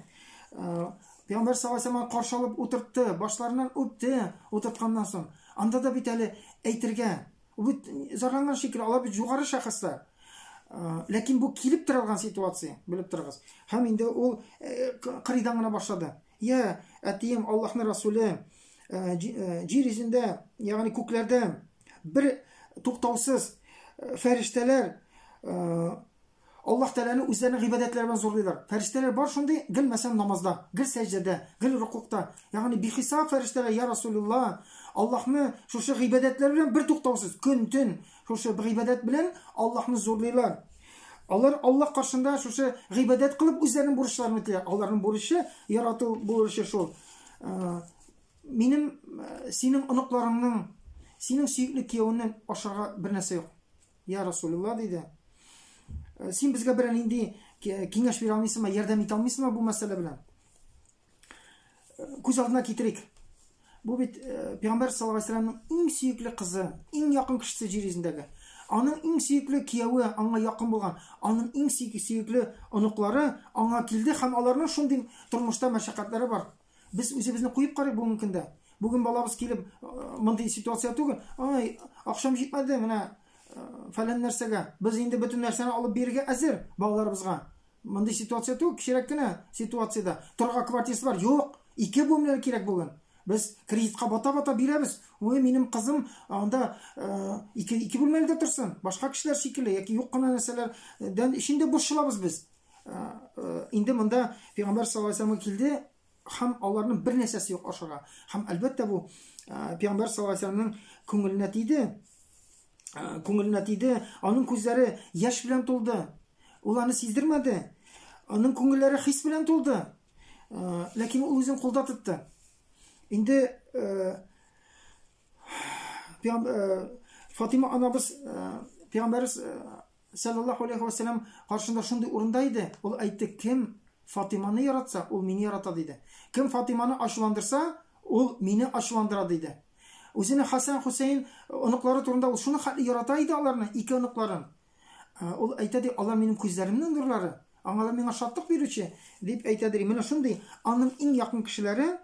Пәйгамбәр саллаллаһу алейһи вәсәлләм каршы алып утыртты, башларыннан үпте, утыртканнан соң. Анда да бит әле әйтергә, ул бит зарланган шикелле, алар бит югары шәхесләр. Ләкин бу килеп торган ситуация, белеп торыгыз. Һәм инде ул кырыйдан гына башлады. Я, әтием, Аллаһның Расуле, җир йөзендә, ягъни күкләрдә бер туктаусыз фәрештәләр Аллаһ Тәгаләне үзләренең гыйбадәтләре белән зурлыйлар. Фәрештәләр бар шундый, гел мәсәлән намазда, гел сәҗдәдә, гел рукукта. Ягъни бихисап фәрештәләр, я Расулулла, Аллаһны шушы гыйбадәтләр белән бер туктаусыз, көн-төн шушы гыйбадәт белән Аллаһны зурлыйлар. Алар Аллаһ каршында шушы гыйбадәт кылып үзләренең бурычларын үтиләр. Аларның бурычы, ярату бурычы шул. Минем синең оныкларыңның, синең сөекле киявеңнән ашарга бер нәрсә юк. Я Расулулла, диде. Син безгә берәр нинди киңәш бирә алмыйсыңмы, ярдәм итә алмыйсыңмы бу мәсьәлә белән? Күз алдына китерик. Бу бит Пәйгамбәр саллаллаһу алейһи вәсәлләмнең иң сөекле кызы, иң якын кешесе җир йөзендәге. Аның иң сөекле кияве аңа якын булган, аның иң сөекле оныклары аңа килде һәм аларның шундый тормышта мәшәкатьләре бар. Без үзебезне куеп карыйк бүгенге көндә. Бүген балабыз килеп, мондый ситуация түгел. Ай, акчам җитмәде, менә фәлән нәрсәгә. Без инде бөтен нәрсәне алып бирергә әзер балаларыбызга. Мондый ситуация түгел, кечерәк кенә ситуациядә. Торырга квартирасы бар. Юк, ике бүлмәле кирәк бүген. Без кредитка бата-бата бирәбез. Ой, минем кызым анда ике бүлмәледә торсын. Башка кешеләр шикелле яки юк кына нәрсәләрдән эчендә борчылабыз без. Инде монда Пәйгамбәр саллаллаһу алейһи вәсәлләм килде һәм аларның бер нәрсәсе юк ашарга. Һәм әлбәттә бу Пәйгамбәр саллаллаһу алейһи вәсәлләмнең күңеленә тиде. Күңеленә тиде. Аның күзләре яшь белән тулды. Ул аны сиздермәде. Аның күңелләре хис белән тулды. Ләкин ул үзен кулда тотты. Инде Фатима анабыз Пәйгамбәрбез Саллаллаһу алейхи ва сәлләм каршында шундый урында иде, ул әйтте, кем Фатиманы яратса, ул мине ярата, диде. Кем Фатиманы ачуландырса, ул мине ачуландыра, диде. Үзенең Хәсән, Хөсәен оныклары турында ул шуны хәтле ярата иде аларны, ике оныкларын. Ул әйтә ди, алар минем күзләремнең нурлары, аңалар миңа шатлык бирүче, дип әйтә ди. Менә шундый аның иң якын кешеләре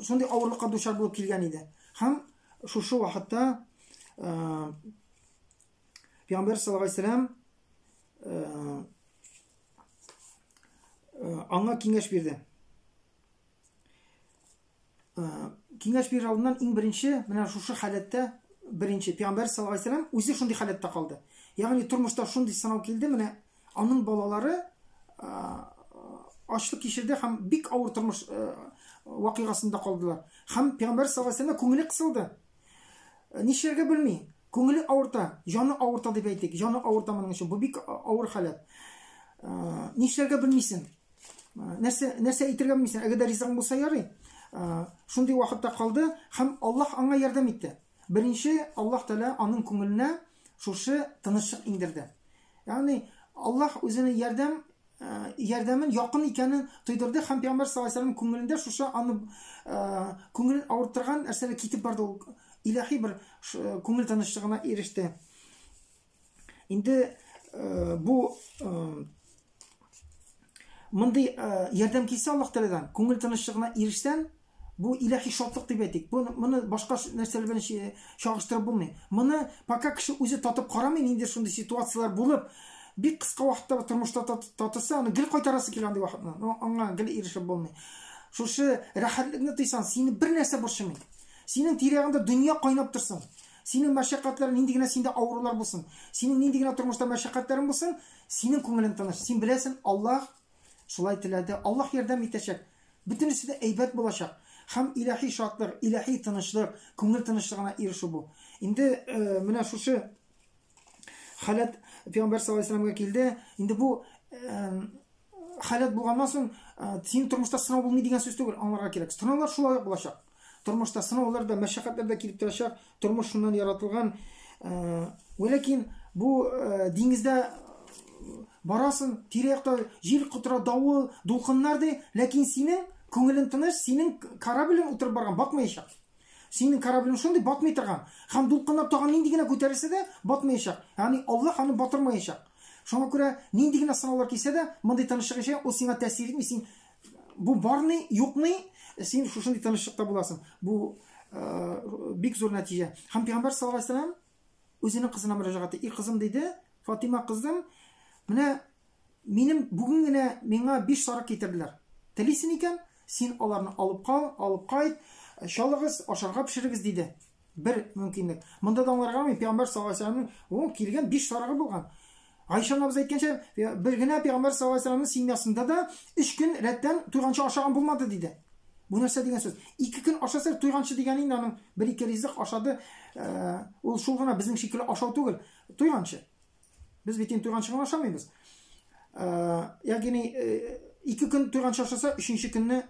шундый авырлыкка дучар булып килгән иде. Һәм шушы вакытта Пәйгамбәр саллаллаһу алейһи вәсәлләм аңа киңәш бирде. Киңәш бирер алдыннан иң беренче менә шушы халәттә беренче Пәйгамбәр саллаллаһу алейһи вәсәлләм үзе шундый халәттә калды. Ягъни тормышта шундый сынау килде, менә аның балалары ачлык кичерде һәм бик авыр тормыш вакыйгасында калдылар. Һәм Пәйгамбәр саллаллаһу алейһи вәсәлләм күңеле кысылды. Нишләргә белми. Күңеле авырта, җаны авырта дип әйтик. Җаны авырта моның өчен. Бу бик авыр халәт. Нишләргә белмисең. Нәрсә нәрсә әйтергә белмисең. Әгәр дә ризыгың булса ярый. Шундый вакытта калды һәм Аллаһ аңа ярдәм итте. Беренче Аллаһ Тәгалә аның күңеленә шушы тынычлык иңдерде. Ягъни Аллаһ үзенең ярдәм ярдәмен якын икәнен тойдырды һәм Пәйгамбәр саллаллаһу алейһи вәсәлләм күңелендә шушы аны күңелен авырттырган нәрсәләр китеп барды. Ул илаһи бер күңел тынычлыгына иреште. Инде бу мондый ярдәм килсә Аллаһ Тәгаләдән, күңел тынычлыгына ирешсән, бу илаһи шатлык дип әйтик. Бу моны башка нәрсәләр белән чагыштырып булмый. Моны пока кеше үзе татып карамый, ниндидер шундый ситуацияләр булып, бик кыска вакытта тормышта татыса, аны гел кайтарасы килә андый вакытны. Но аңа гел ирешеп булмый. Шушы рәхәтлекне тойсаң, сине бер нәрсә борчымый. Синең тирә-ягыңда дөнья кайнап торсын. Синең мәшәкатьләр нинди генә синдә авырулар булсын, синең нинди генә тормышта мәшәкатьләрең булсын, синең күңелең тыныч. Син беләсең, Аллаһ шулай теләде, Аллаһ ярдәм итәчәк. Бөтенесе дә әйбәт булачак. Һәм илаһи шатлык, илаһи тынычлык, күңел тынычлыгына ирешү бу. Инде менә шушы халәт Пәйгамбәр саллаллаһу алейһи вәсәлләмгә килде. Инде бу халәт булганнан соң синең тормышта сынау булмый дигән сүз түгел, аңларга кирәк. Сынаулар шулай ук булачак. Тормышта сынаулар да, мәшәкатьләр дә килеп торачак. Тормыш шуннан яратылган. Вәләкин бу диңгездә барасың, тирә-якта җил котыра, давыл, дулкыннар ди, ләкин синең күңелең тыныч, синең кораблең утырып барган, батмаячак. Синең кораблең шундый батмый торган. Һәм дулкыннар тагын нинди генә күтәрелсә дә, батмаячак. Ягъни Аллаһ аны батырмаячак. Шуңа күрә нинди генә сынаулар килсә дә, мондый тынычлык яшәгән, ул сиңа тәэсир итми, син бу барны, юкны, син шушындый тынычлыкта буласың. Бу бик зур нәтиҗә. Һәм Пәйгамбәр саллаллаһу алейһи вәсәлләм үзенең кызына мөрәҗәгать итте. И кызым диде, Фатима кызым, менә минем бүген генә миңа 5 сарык китерделәр. Телисен икән, син аларны алып кал, алып кайт, чалыгыз, ашарга пешерегез диде. Бер мөмкинлек. Монда да аңларга мөмкин, Пәйгамбәр саллаллаһу алейһи вәсәлләмнең ул килгән 5 сарыгы булган. Айша анабыз әйткәнчә, бер генә Пәйгамбәр саллаллаһу алейһи вәсәлләмнең семьясында да 3 көн рәттән туйганчы ашаган булмады диде. Бу нәрсә дигән сүз? 2 көн ашаса, туйганчы дигән инде аның бер-ике ризык ашады. Ул шул гына безнең шикелле ашау түгел, туйганчы. Без бит инде туйганчы гына ашамыйбыз. Ягъни 2 көн туйганчы ашаса, өченче көнне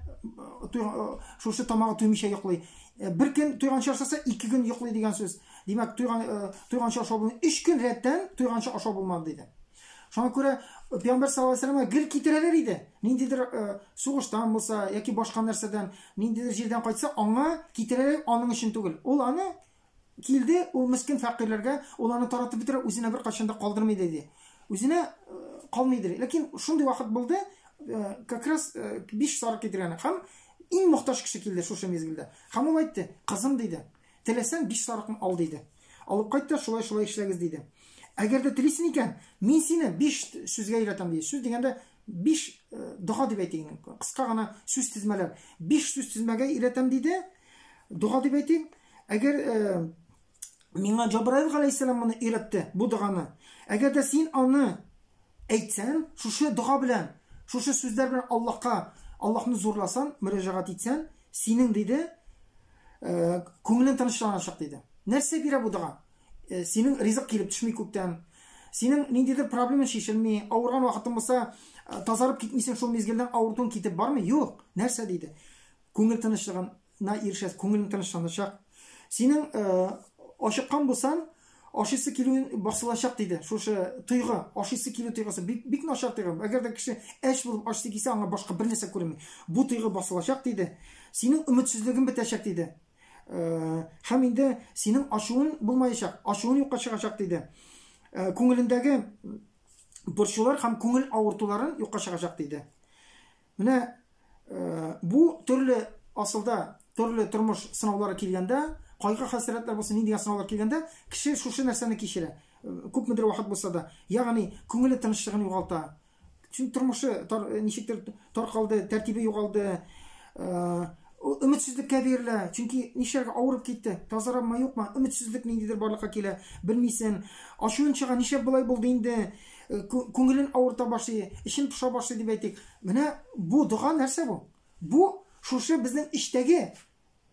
шушы тамагы туймыйча йоклый. Бер көн туйганчы ашаса, 2 көн йоклый дигән сүз. Димәк, туйганчы ашау булмый. 3 көн рәттән туйганчы ашау булмады диде. Шуңа күрә Пәйгамбәр саллаллаһу алейһи вәсәлләмгә гел китерәләр иде. Ниндидер сугыштан булса яки башка нәрсәдән, ниндидер җирдән кайтса, аңа китерәләр, аның өчен түгел. Ул аны килде, ул мескен фәкыйрьләргә, ул аны таратып бетерә, үзенә беркайчан да калдырмый диде. Үзенә калмый диде. Ләкин шундый вакыт булды, как раз 5 сарык китергән һәм иң мохтаҗ кеше килде шушы мизгелдә. Һәм ул әйтте, кызым диде, теләсәң 5 сарыкны ал диде. Алып кайт та шулай-шулай эшләгез диде. Әгәр дә телисең икән, мин сине 5 сүзгә өйрәтәм диде. Сүз дигәндә 5 дога дип әйтик инде. Кыска гына сүз тезмәләр. 5 сүз тезмәгә өйрәтәм диде. Дога дип әйтик. Әгәр миңа Җабраил галәйһиссәлам моны өйрәтте, бу доганы. Әгәр дә син аны әйтсәң, шушы дога белән, шушы сүзләр белән Аллаһка, Аллаһны зурласаң, мөрәҗәгать итсәң, синең диде, күңелең тынычланачак диде. Нәрсә бирә бу дога? Синең ризык килеп төшми күктән. Синең ниндидер проблема чишелми, авырган вакытың булса, тазарып китмисең шул мизгелдән авыртуың китеп бармый. Юк. Нәрсә диде? Күңел тынычлыгына ирешәсең, күңелең тынычланачак. Синең ачыккан булсаң, ашыйсы килүен басылачак диде. Шушы тойгы, ашыйсы килү тойгысы бик бик начар тойгы. Әгәр дә кеше әч булып ашыйсы килсә, аңа башка бер нәрсә күренми. Бу тойгы басылачак диде. Синең өметсезлегең бетәчәк диде. Һәм инде синең ачуың булмаячак, ачуың юкка чыгачак диде. Күңелендәге борчулар һәм күңел авыртуларын юкка чыгачак диде. Менә бу төрле асылда төрле тормыш сынаулары килгәндә, кайгы-хәсрәтләр булсын, нинди генә сынаулар килгәндә, кеше шушы нәрсәне кичерә. Күпмедер вакыт булса да, ягъни күңеле тынычлыгын югалта. Чөнки тормышы ничектер таркалды, тәртибе югалды. Өметсезлеккә бирелә. Чөнки нишләргә авырып китте. Тазарамы, юкмы? Өметсезлек ниндидер барлыкка килә. Белмисең. Ачуын чыга, нишләп болай булды инде? Күңелен авырта башлый, эчен поша башлый дип әйтик. Менә бу дога нәрсә бу? Бу шушы безнең эчтәге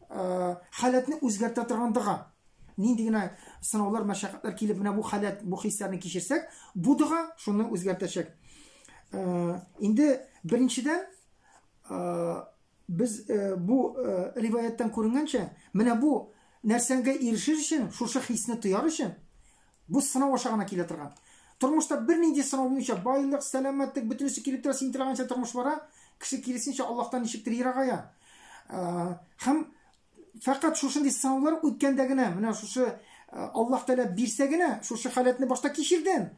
халәтне үзгәртә торган дога. Нинди генә сынаулар, мәшәкатьләр килеп, менә бу халәт, бу хисләрне кичерсәк, бу дога шуны үзгәртәчәк. Инде беренчедән, без бу риваяттан күренгәнчә, менә бу нәрсәгә ирешер өчен, шушы хисне тояр өчен, бу сынау аша гына килә торган. Тормышта бернинди сынау булмыйча, байлык, сәламәтлек, бөтенесе килеп тора, син теләгәнчә тормыш бара, кеше киресенчә Аллаһтан ничектер ерагая. Һәм фәкать шушындый сынаулар үткәндә генә, менә шушы Аллаһ Тәгалә бирсә генә, шушы халәтне башта кичердем.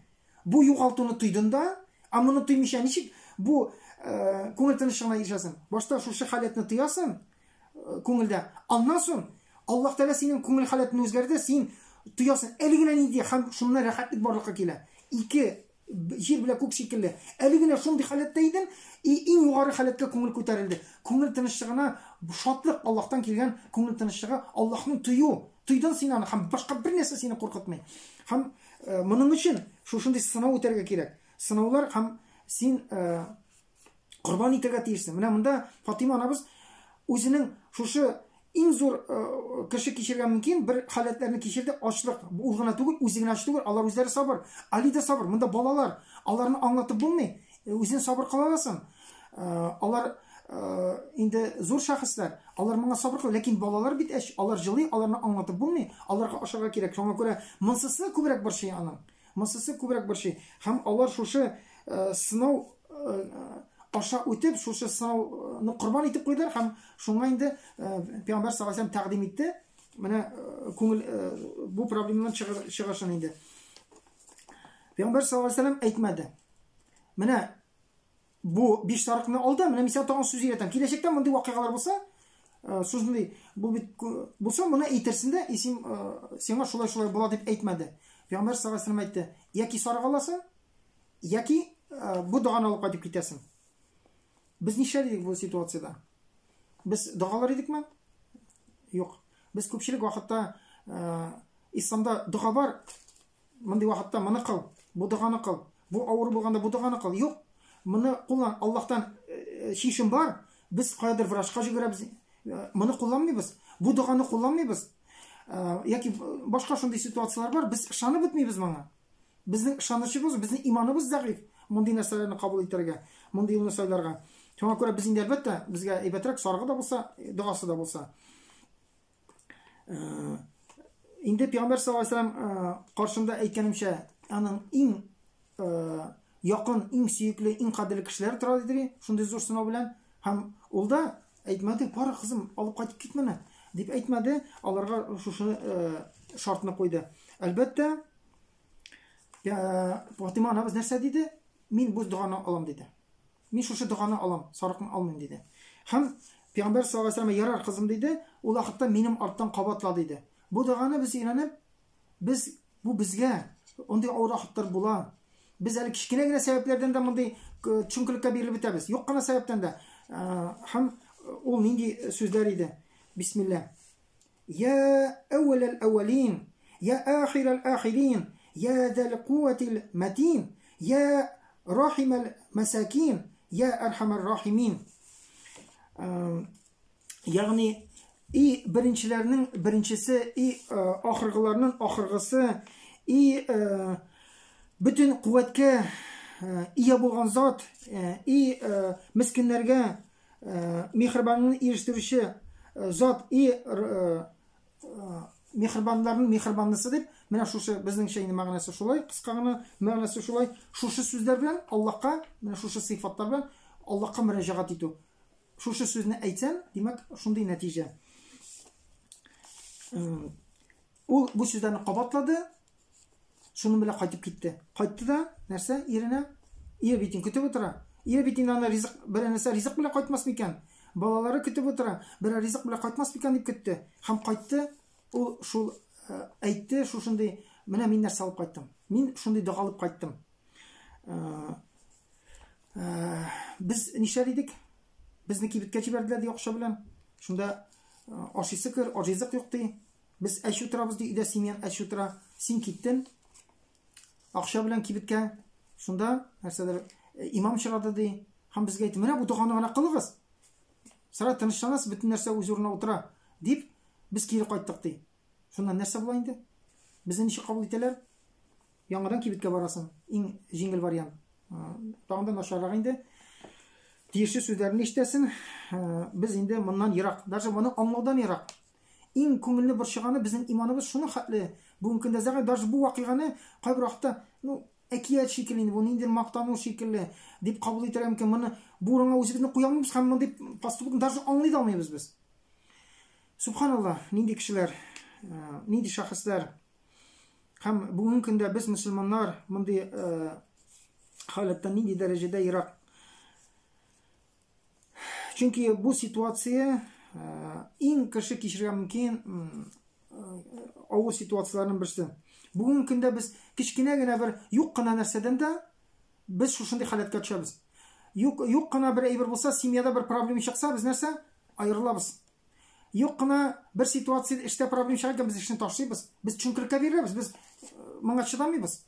Бу югалтуны тойдың да, ә моны тоймыйча ничек бу күңел тынычлыгына ирешәсең? Башта шушы халәтне тоясың күңелдә. Аннан соң Аллаһ Тәгалә синең күңел халәтен үзгәртә, син тоясың, әле генә нинди һәм шуннан рәхәтлек барлыкка килә. Ике җир белән күк шикелле. Әле генә шундый халәттә идең, и иң югары халәткә күңел күтәрелде. Күңел тынычлыгына шатлык, Аллаһтан килгән күңел тынычлыгы, Аллаһны тою. Тойдың син аны һәм башка бер нәрсә сине куркытмый. Һәм моның өчен шушындый сынау үтәргә кирәк. Сынаулар һәм син корбан итәргә тиешсең. Менә монда Фатима анабыз үзенең Шушы иң зур кеше кичергән мөмкин бер халәтләрне кичерде, ачлык. Ул гына түгел, үзе генә ач түгел, алар үзләре сабыр. Али дә сабыр. Монда балалар, аларны аңлатып булмый. Үзен сабыр кыла аласың. Алар инде зур шәхесләр, алар моңа сабыр кыла, ләкин балалар бит әч, алар җылый, аларны аңлатып булмый, аларга ашарга кирәк. Шуңа күрә монсысы күбрәк борчый аның. Монсысы күбрәк борчый. Һәм алар шушы сынау аша үтеп, шушы сынауны корбан итеп куйдылар һәм шуңа инде Пәйгамбәр саллаллаһу алейһи тәкъдим итте. Менә күңел бу проблемадан чыгышын инде. Пәйгамбәр саллаллаһу алейһи әйтмәде. Менә бу биш сарыкны алды, менә мин сиңа тагын сүз өйрәтәм. Киләчәктә мондый вакыйгалар булса, шушындый бу бит булса, моны әйтерсең дә, и син сиңа шулай-шулай була дип әйтмәде. Пәйгамбәр саллаллаһу алейһи әйтте, яки сарык аласың, яки бу доганы алып кайтып китәсең. Без нишләр идек бу ситуациядә? Без догалар идекме? Юк. Без күпчелек вакытта исламда дога бар, мондый вакытта моны кыл, бу доганы кыл, бу авыру булганда бу доганы кыл. Юк. Моны куллан, Аллаһтан чишем бар. Без каядыр врачка җибәрәбез. Моны кулланмыйбыз. Бу доганы кулланмыйбыз. Яки башка шундый ситуацияләр бар, без ышанып бетмибез моңа. Безнең ышанычыбыз, безнең иманыбыз зәгыйфь мондый нәрсәләрне кабул итәргә, мондый юлны сайларга. Шуңа күрә без инде әлбәттә, безгә әйбәтрәк сарыгы да булса, догасы да булса. Инде Пәйгамбәр саллаллаһу алейһи вәсәлләм каршында әйткәнемчә, аның иң якын, иң сөекле, иң кадерле кешеләре тора диде, шундый зур сынау белән. Һәм ул да әйтмәде, бар кызым, алып кайтып кит моны, дип әйтмәде, аларга шушы шартны куйды. Әлбәттә, Фатима анабыз нәрсә диде? Мин бу доганы алам диде. Мин шушы доганы алам, сарыкны алмыйм диде. Һәм Пәйгамбәр саллаллаһу алейһи вәсәлләм ярар кызым диде, ул вакытта минем арттан кабатла диде. Бу доганы без өйрәнеп, без бу безгә андый авыр вакытлар була. Без әле кечкенә генә сәбәпләрдән дә мондый төшенкелеккә бирелеп бетәбез. Юк кына сәбәптән дә. Һәм ул нинди сүзләр иде? Бисмилла. Я әүвәләл әүвәлин, я ахирәл ахирин, я зәл куәтил мәтин, я рахимәл мәсәкин, я әрхәмәр рахимин. Ягъни и беренчеләрнең беренчесе, и ахыргыларның ахыргысы, и бөтен куәткә ия булган зат, и мескеннәргә миһербанлыгын ирештерүче зат и миһербанларның миһербанлысы дип, менә шушы безнеңчә инде мәгънәсе шулай, кыска гына мәгънәсе шулай, шушы сүзләр белән Аллаһка, менә шушы сыйфатлар белән Аллаһка мөрәҗәгать итү. Шушы сүзне әйтсәң, димәк, шундый нәтиҗә. Ул бу сүзләрне кабатлады, Шуның белән кайтып китте. Кайтты да, нәрсә, иренә? Ире бит инде көтеп утыра. Ире бит инде аны ризык, берәр нәрсә ризык белән кайтмас микән? Балалары көтеп утыра, берәр ризык белән кайтмас микән дип көтте. Һәм кайтты, ул шул э, әйтте, шушындый, менә мин нәрсә алып кайттым. Мин шундый дога алып кайттым. Э, э, без нишләр идек? Безне кибеткә җибәрделәр ди акча белән. Шунда ашыйсы кер, ризык юк ди. Без әч утырабыз ди, өйдә семьян әч утыра. Син киттен. Акча белән кибеткә. Шунда нәрсәдер э, имам чыгарды ди. Һәм безгә әйтте, менә бу доганы гына кылыгыз. Сара тынычланасыз, бөтен нәрсә үз урынына утыра, дип, без кире кайттык ди. Шуннан нәрсә була инде? Безне ничек кабул итәләр? Яңадан кибеткә барасың. Иң җиңел вариант. Тагын да начаррак инде. Тиешле сүзләрне ишетәсең. Без инде моннан ерак. Даже моны аңлаудан ерак. Иң күңелне борчыганы безнең иманыбыз шуның хәтле бүгенге көндә зәгыйфь, даже бу вакыйганы кайбер вакытта, ну, әкият шикелле инде, бу ниндидер мактану шикелле дип кабул итәргә мөмкин. Моны бу урынга үзебезне куя алмыйбыз һәм мондый поступокны даже аңлый да алмыйбыз без. Субханалла, нинди кешеләр, э, нинди шәхесләр. Һәм бүгенге көндә без мөселманнар мондый э, халәттән нинди дәрәҗәдә ерак. Чөнки бу ситуация иң кеше кичерергә мөмкин авыр ситуацияләрнең берсе. Бүгенге көндә без кечкенә генә бер юк кына нәрсәдән дә без шушындый халәткә төшәбез. Юк, юк кына бер әйбер булса, семьяда бер проблема чыкса, без нәрсә? Аерылабыз. Юк кына бер ситуация эштә проблема чыга икән, без эшне ташлыйбыз. Без төшенкелеккә биреләбез, без моңа чыдамыйбыз.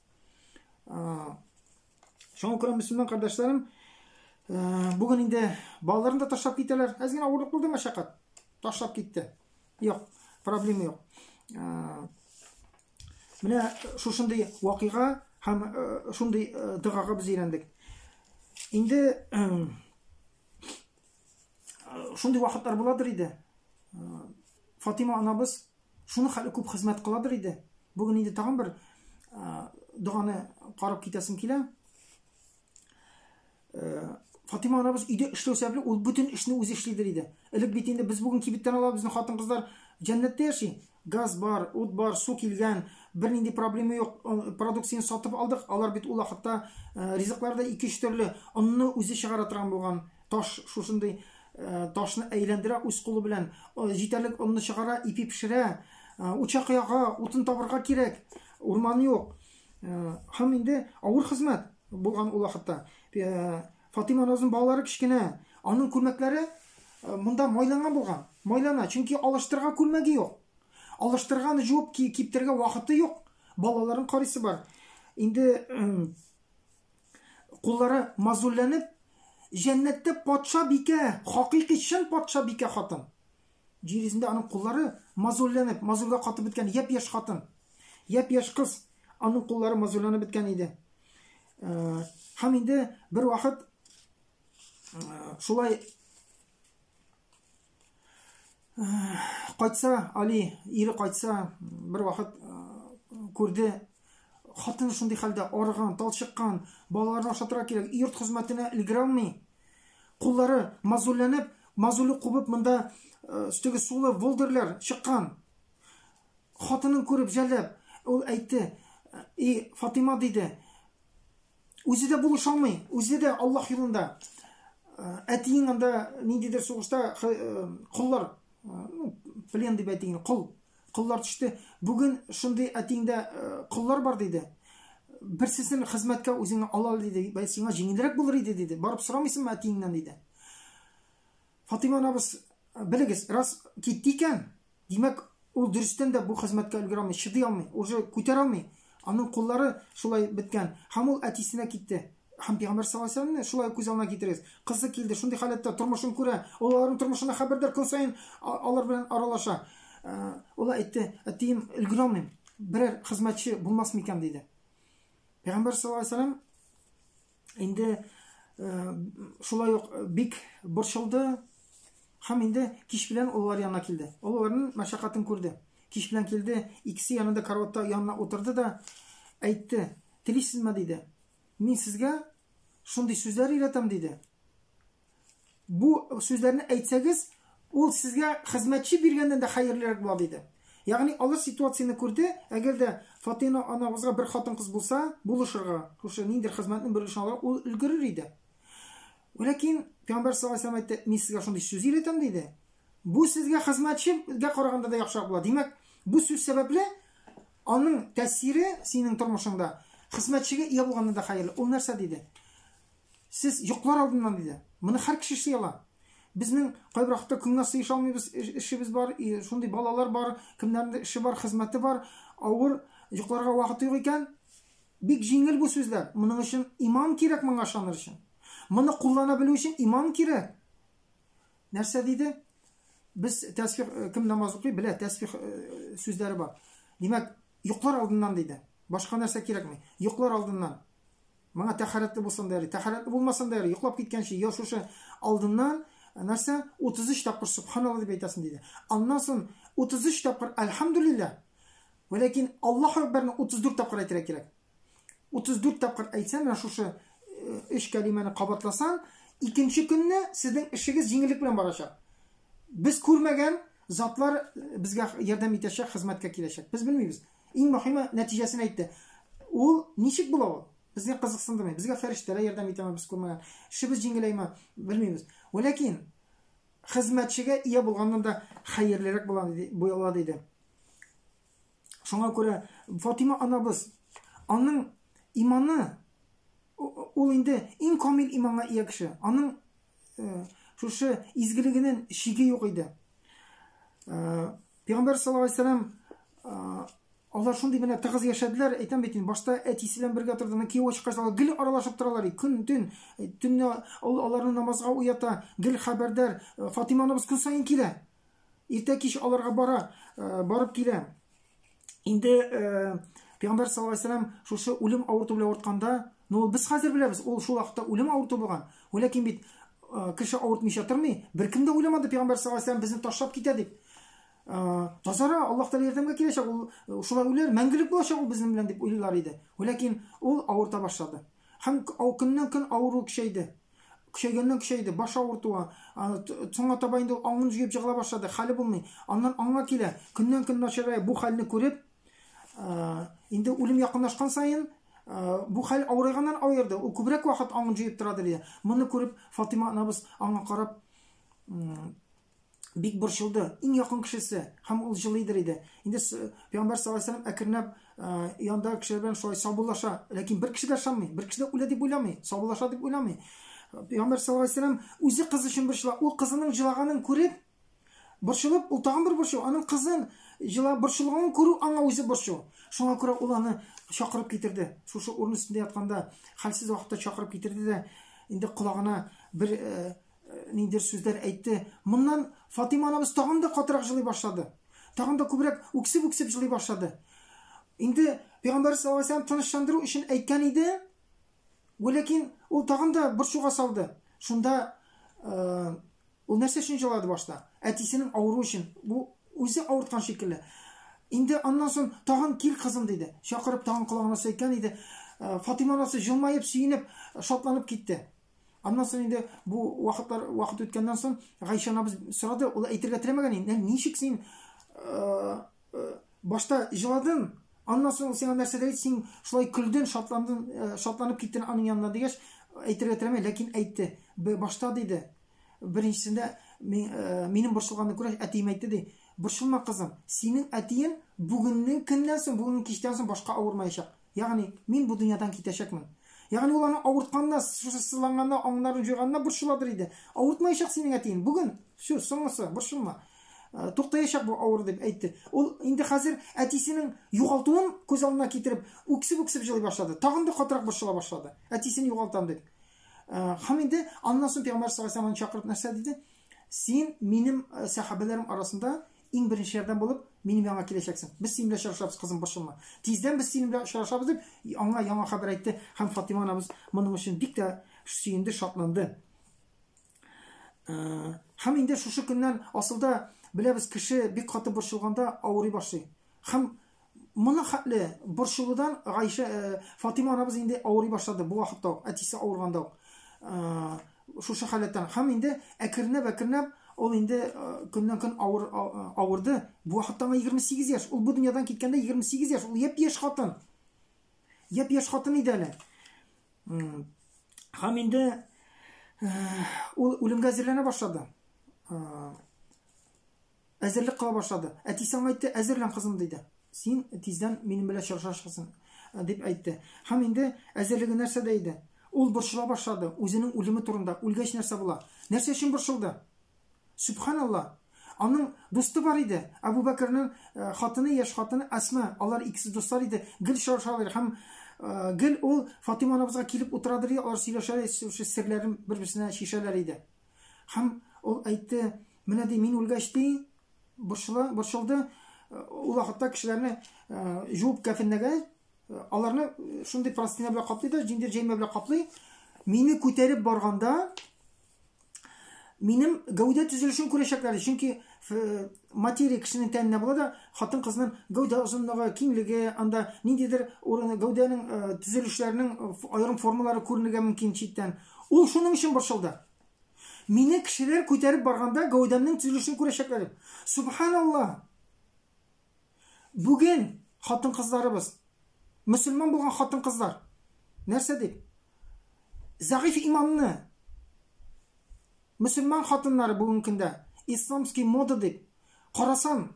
Шуңа күрә мөселман кардәшләрем, э, бүген инде балаларын да ташлап китәләр. Әз генә авырлык булды мәшәкать. Ташлап китте. Юк, проблема юк. Менә шушындый вакыйга һәм шундый догага без өйрәндек. Инде шундый вакытлар буладыр иде. Фатима анабыз шуны хәле күп хезмәт кыладыр иде. Бүген инде тагын бер доганы карап китәсем килә. Фатима анабыз өйдә эшләү сәбәпле ул бөтен эшне үзе эшлидер иде. Элек бит инде без бүген кибеттән алабыз, безнең хатын-кызлар җәннәттә яши. Газ бар, ут бар, су килгән, бернинди проблема юк. Продукцияне сатып алдык. Алар бит ул вакытта ризыклар да ике-өч төрле. Онны үзе чыгара торган булган. Таш шушындый ташны әйләндерә үз кулы белән. Җитәрлек онны чыгара, ипи пешерә. Учак яга, утын табырга кирәк. Урман юк. Һәм инде авыр хезмәт булган ул вакытта. Фатима анабызның балалары кечкенә. Аның күлмәкләре монда майланган булган. Майлана, чөнки алыштырырга күлмәге юк. Алыштырган жуып киптерергә вакыты юк. Балаларын карыйсы бар. Инде куллары мазулләнеп, җәннәттә патша бикә, хакыйкый чын патша бикә хатын. Җир йөзендә аның куллары мозольләнеп, мозольгә катып беткән япь-яшь хатын. Япь-яшь кыз. Аның куллары мозольләнеп беткән иде. Һәм инде бер вакыт шулай кайтса, Али, ире кайтса, бер вакыт күрде, хатын шундый хәлдә, арыган, талчыккан, балаларны ашатырга кирәк, йорт хезмәтенә өлгерә алмый. Куллары мозольләнеп, мозоле кубып, монда өстеге сулы волдерләр чыккан. Хатынын күреп жәлләп, ул әйтте, И, Фатима, диде, үзе дә булыша алмый, үзе дә Аллаһ юлында. Әтиең анда ниндидер сугышта коллар, ну, плен дип әйтик, кол, коллар төште. Бүген шундый әтиеңдә коллар бар, диде. Берсесен хезмәткә үзеңә ал ал, диде. Бәлки сиңа җиңелрәк булыр иде, диде. Барып сорамыйсыңмы әтиеңнән, диде. Фатима анабыз, белегез, рас китте икән, димәк, ул дөрестән дә бу хезмәткә өлгерә алмый, чыдый алмый, уже күтәрә алмый. Аның куллары шулай беткән. Һәм ул әтисенә китте. Һәм Пәйгамбәр саллаллаһу алейһи вәсәлләмне шулай күз алдына китерегез. Кызы килде, шундый халәттә тормышын күрә, ул аларның тормышына хәбәрдар, көн саен алар белән аралаша. Ул әйтте, әтием, өлгерә алмыйм, берәр хезмәтче булмас микән, диде. Пәйгамбәр саллаллаһу алейһи вәсәлләм инде шулай ук бик борчылды һәм инде кич белән олылар янына килде. Олыларның мәшәкатен күрде. Кич белән килде, икесе янында караватта янына утырды да әйтте, телисезме, диде. Мин сезгә шундый сүзләр өйрәтәм, диде. Бу сүзләрне әйтсәгез, ул сезгә хезмәтче биргәннән дә хәерлерәк була, диде. Ягъни алар ситуацияне күрде, әгәр дә Фатыйма анабызга бер хатын-кыз булса, булышырга, шушы ниндидер хезмәтнең бер өлешен алырга, ул өлгерер иде. Ләкин Пәйгамбәр саллаллаһу алейһи вәсәлләм әйтте, мин сезгә шундый сүз өйрәтәм, диде. Бу сезгә хезмәтчегә караганда да яхшырак була. Димәк, бу сүз сәбәпле аның тәэсире синең тормышыңда хезмәтчегә ия булганнан да хәерле. Ул нәрсә диде? Сез йоклар алдыннан диде. Моны һәр кеше эшли ала. Безнең кайбер вакытта көнгә сыеша алмыйбыз, эшебез бар, шундый балалар бар, кемнәрнең эше бар, хезмәте бар, авыр, йокларга вакыт юк икән. Бик җиңел бу сүзләр. Моның өчен иман кирәк моңа ышаныр өчен. Моны куллана белү өчен иман кирәк. Нәрсә диде? Без тәсбих, кем намаз укый, белә, тәсбих сүзләре бар. Димәк, йоклар алдыннан диде. Башка нәрсә кирәкми. Йоклар алдыннан. Моңа тәһарәтле булсын да ярый, тәһарәтле булмасын да ярый, йоклап киткәнче, я шушы алдыннан нәрсә 33 тапкыр субханалла дип әйтәсең диде. Аннан соң 33 тапкыр әлхәмдүлилләһ. Вәләкин Аллаһу акбәрне 34 тапкыр әйтергә кирәк. 34 тапкыр әйтсәң, менә шушы өч кәлимәне кабатласаң, икенче көнне сезнең эшегез җиңеллек белән барачак. Без күрмәгән затлар безгә ярдәм итәчәк, хезмәткә киләчәк. Без белмибез. Иң мөһиме нәтиҗәсен әйтте. Ул ничек була ул? Безгә кызыксындырмый. Безгә фәрештәләр ярдәм итәме, без күрмәгән. Эшебез җиңеләйме, белмибез. Вәләкин хезмәтчегә ия булганнан да хәерлерәк була, була диде. Шуңа күрә Фатима анабыз, аның иманы, ул инде иң камил иманга ия кеше. Аның шушы изгелегенең чиге юк иде. Пәйгамбәр саллаллаһу алейһи вәсәлләм алар шундый менә тыгыз яшәделәр, әйтәм бит инде, башта әтисе белән бергә торды, кияүгә чыккач алар гел аралашып торалар, көн, төн, төнлә ул аларны намазга уята, гел хәбәрдар. Фатима анабыз көн саен килә. Иртә кич аларга бара, барып килә. Инде Пәйгамбәр саллаллаһу алейһи вәсәлләм шушы үлем авырту белән авыртканда, ну без хәзер беләбез, ул шул вакытта үлем авырту булган. Ләкин бит кеше авыртмыйча тормый, беркем дә уйламады Пәйгамбәр саллаллаһу алейһи вәсәлләм безне ташлап китә дип. Тазара, Аллаһ Тәгалә ярдәмгә киләчәк, ул шулай үләр, мәңгелек булачак ул безнең белән дип уйлыйлар иде. Ләкин ул авырта башлады. Һәм көннән-көн авыру көчәйде. Көчәйгәннән көчәйде, баш авыртуы, соңга таба инде ул аңын җуеп җыгыла башлады, хәле булмый. Аннан аңга килә, көннән-көн начарая. Бу хәлне күреп, инде үлем якынлашкан саен, бу хәл авырайганнан авырды. Ул күбрәк вакыт аңын җуеп тора диде. Моны күреп, Фатыйма анабыз аңа карап, бик борчылды. Иң якын кешесе һәм ул җылыйдыр иде. Инде Пәйгамбәр саллаллаһу алейһи вәсәлләм әкренләп янда кешеләр белән шулай саубуллаша. Ләкин бер кеше дә ышанмый, бер кеше дә үлә дип уйламый, саубуллаша дип уйламый. Пәйгамбәр саллаллаһу алейһи вәсәлләм үзе кызы өчен борчыла. Ул кызының җылаганын күреп, борчылып, ул тагын бер борчу, аның кызын җыла борчылганын күрү аңа үзе борчу. Шуңа күрә ул аны чакырып китерде. Шушы урын өстендә ятканда, хәлсез вакытта чакырып китерде дә, инде колагына бер ниндидер сүзләр әйтте. Моннан Фатыйма анабыз тагын да катырак җылый башлады. Тагын да күбрәк үксеп-үксеп җылый башлады. Инде Пәйгамбәр саллаллаһу алейһи вәсәлләм тынычландыру өчен әйткән иде, ләкин ул тагын да борчуга салды. Шунда ул нәрсә өчен җылады башта? Әтисенең авыруы өчен. Бу үзе авырткан шикелле. Инде аннан соң тагын кил кызым диде. Чакырып тагын колагына әйткән иде. Фатыйма анасы җылмаеп, сөенеп, шатланып китте. Аннан соң инде бу вакытлар вакыт үткәннән соң Гайшә анабыз сорады, ул әйтергә теләмәгән инде, ничек син башта җыладың, аннан соң ул сиңа нәрсә әйтте, син шулай көлдең, шатландың, шатланып киттең аның янына дигәч, әйтергә теләмәй, ләкин әйтте. Башта диде, беренчесендә минем борчылганны күрә, әтием әйтте ди, борчылма кызым, синең әтиең бүгеннең көннән соң, бүгенге кичтән соң башка авырмаячак. Ягъни, мин бу дөньядан китәчәкмен. Ягъни ул аны авыртканына, шушы сызланганына, аңнарын җуйганына борчыладыр иде. Авыртмаячак синең әтиең. Бүген, все, соңгысы, борчылма. Э, туктаячак бу авыру дип әйтте. Ул инде хәзер әтисенең югалтуын күз алдына китереп, үксеп-үксеп җылый башлады. Тагын да катырак борчыла башлады. Әтисен югалтам дип. Э, һәм инде аннан соң Пәйгамбәр саллаллаһу алейһи чакырып нәрсә диде? Син минем э, сәхабәләрем арасында Иң беренчеләрдән булып, минем янга киләчәксең. Без синең белән очрашабыз, кызым, борчылма. Тиздән без синең белән очрашабыз, дип, аңа яңа хәбәр әйтте. Һәм Фатыйма анабыз моның өчен бик тә сөенде, шатланды. Һәм инде шушы көннән асылда беләбез, кеше бик каты борчылганда авырый башлый. Һәм моны хәтле борчылудан Гайшә, э, Фатыйма анабыз инде авырый башлады бу вакытта ук, әтисе авырганда ук. Э, шушы халәттән. Һәм инде әкренләп-әкренләп ул инде э, көннән-көн авыр авырды. Бу вакытта аңа 28 яшь. Ул бу дөньядан киткәндә 28 яшь. Ул япь-яшь хатын. Япь-яшь хатын иде әле. Һәм инде ул үлемгә әзерләнә башлады. Әзерлек кыла башлады. Әтисе аңа әйтте, әзерлән, кызым, диде. Син тиздән минем белән очрашасың, дип әйтте. Һәм инде әзерлеге нәрсәдә иде? Ул борчыла башлады, үзенең үлеме турында, үлгәч нәрсә була? Нәрсә өчен борчылды? Сөбханалла! Аның дусты бар иде, Әбу Бәкернең э, хатыны, яшь хатыны Әсма. Алар икесе дуслар иде, гел очрашалар һәм э, гел ул Фатыйма анабызга килеп утырадыр иде, алар сөйләшәләр, шушы серләрен бер-берсенә чишәләр иде. Һәм ул әйтте, менә ди, мин үлгәч ди, борчыла, борчылды. Ул вакытта кешеләрне җуып кәфенләгән, аларны шундый простыня белән каплый да, җиндер җәймә белән каплый. Мине күтәреп барганда, минем гәүдә төзелешен күрәчәкләр, чөнки материя кешенең тәненә була да, хатын-кызның гәүдә озынлыгы, киңлеге, анда ниндидер урыны, гәүдәнең төзелешләренең аерым формалары күренергә мөмкин читтән. Ул шуның өчен борчылды. Мине кешеләр күтәреп барганда гәүдәмнең төзелешен күрәчәкләр дип. Субханалла! Бүген хатын-кызларыбыз, мөселман булган хатын-кызлар нәрсә дип? Зәгыйфь иманны мөселман хатыннары бүгенге көндә исламский мода дип карасан,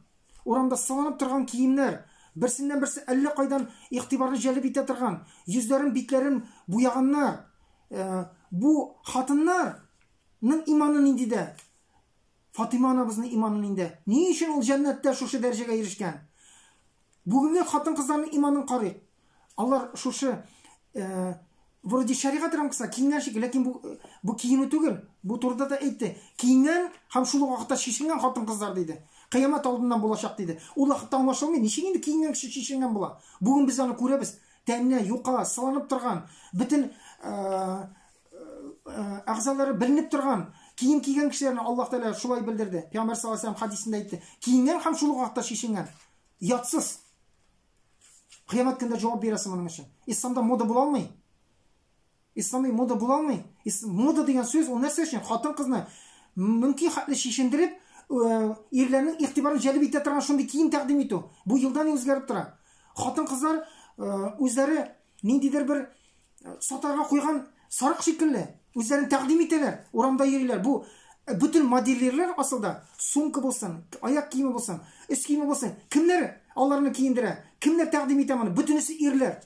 урамда сыланып торган киемнәр, берсеннән берсе әллә кайдан игътибарны җәлеп итә торган, йөзләрен, битләрен буяганнар, Э, бу хатыннарның иманы ниндидә? Фатыйма анабызның иманы ниндә? Ни өчен ул җәннәттә шушы дәрәҗәгә ирешкән? Бүгенге хатын-кызларның иманын карыйк. Алар шушы э, вроде шәригать рамкасында киенгән шикелле, ләкин бу бу киенү түгел. Бу турыда да әйтте. Киенгән һәм шул ук вакытта чишенгән хатын-кызлар диде. Кыямәт алдыннан булачак диде. Ул вакытта аңлашылмый, ничек инде киенгән кеше чишенгән була? Бүген без аны күрәбез. Тәне юка, сыланып торган, бөтен әгъзалары беленеп торган кием кигән кешеләрне Аллаһ Тәгалә шулай белдерде. Пәйгамбәр саллаллаһу алейһи хадисендә әйтте. Киенгән һәм шул ук вакытта чишенгән. Ятсыз. Кыямәт көндә җавап бирәсе моның өчен. Исламда мода була алмый. Ислами мода була алмый. Мода дигән сүз ул нәрсә өчен? Хатын-кызны мөмкин хәтле чишендереп, ирләрнең игътибарын җәлеп итә торган шундый кием тәкъдим итү. Бу елдан ел үзгәреп тора. Хатын-кызлар үзләре ниндидер бер сатарга куйган сарык шикелле үзләрен тәкъдим итәләр, урамда йөриләр. Бу бөтен модельерлар асылда сумка булсын, аяк киеме булсын, өс киеме булсын, кемнәр аларны киендерә, кемнәр тәкъдим итә моны? Бөтенесе ирләр.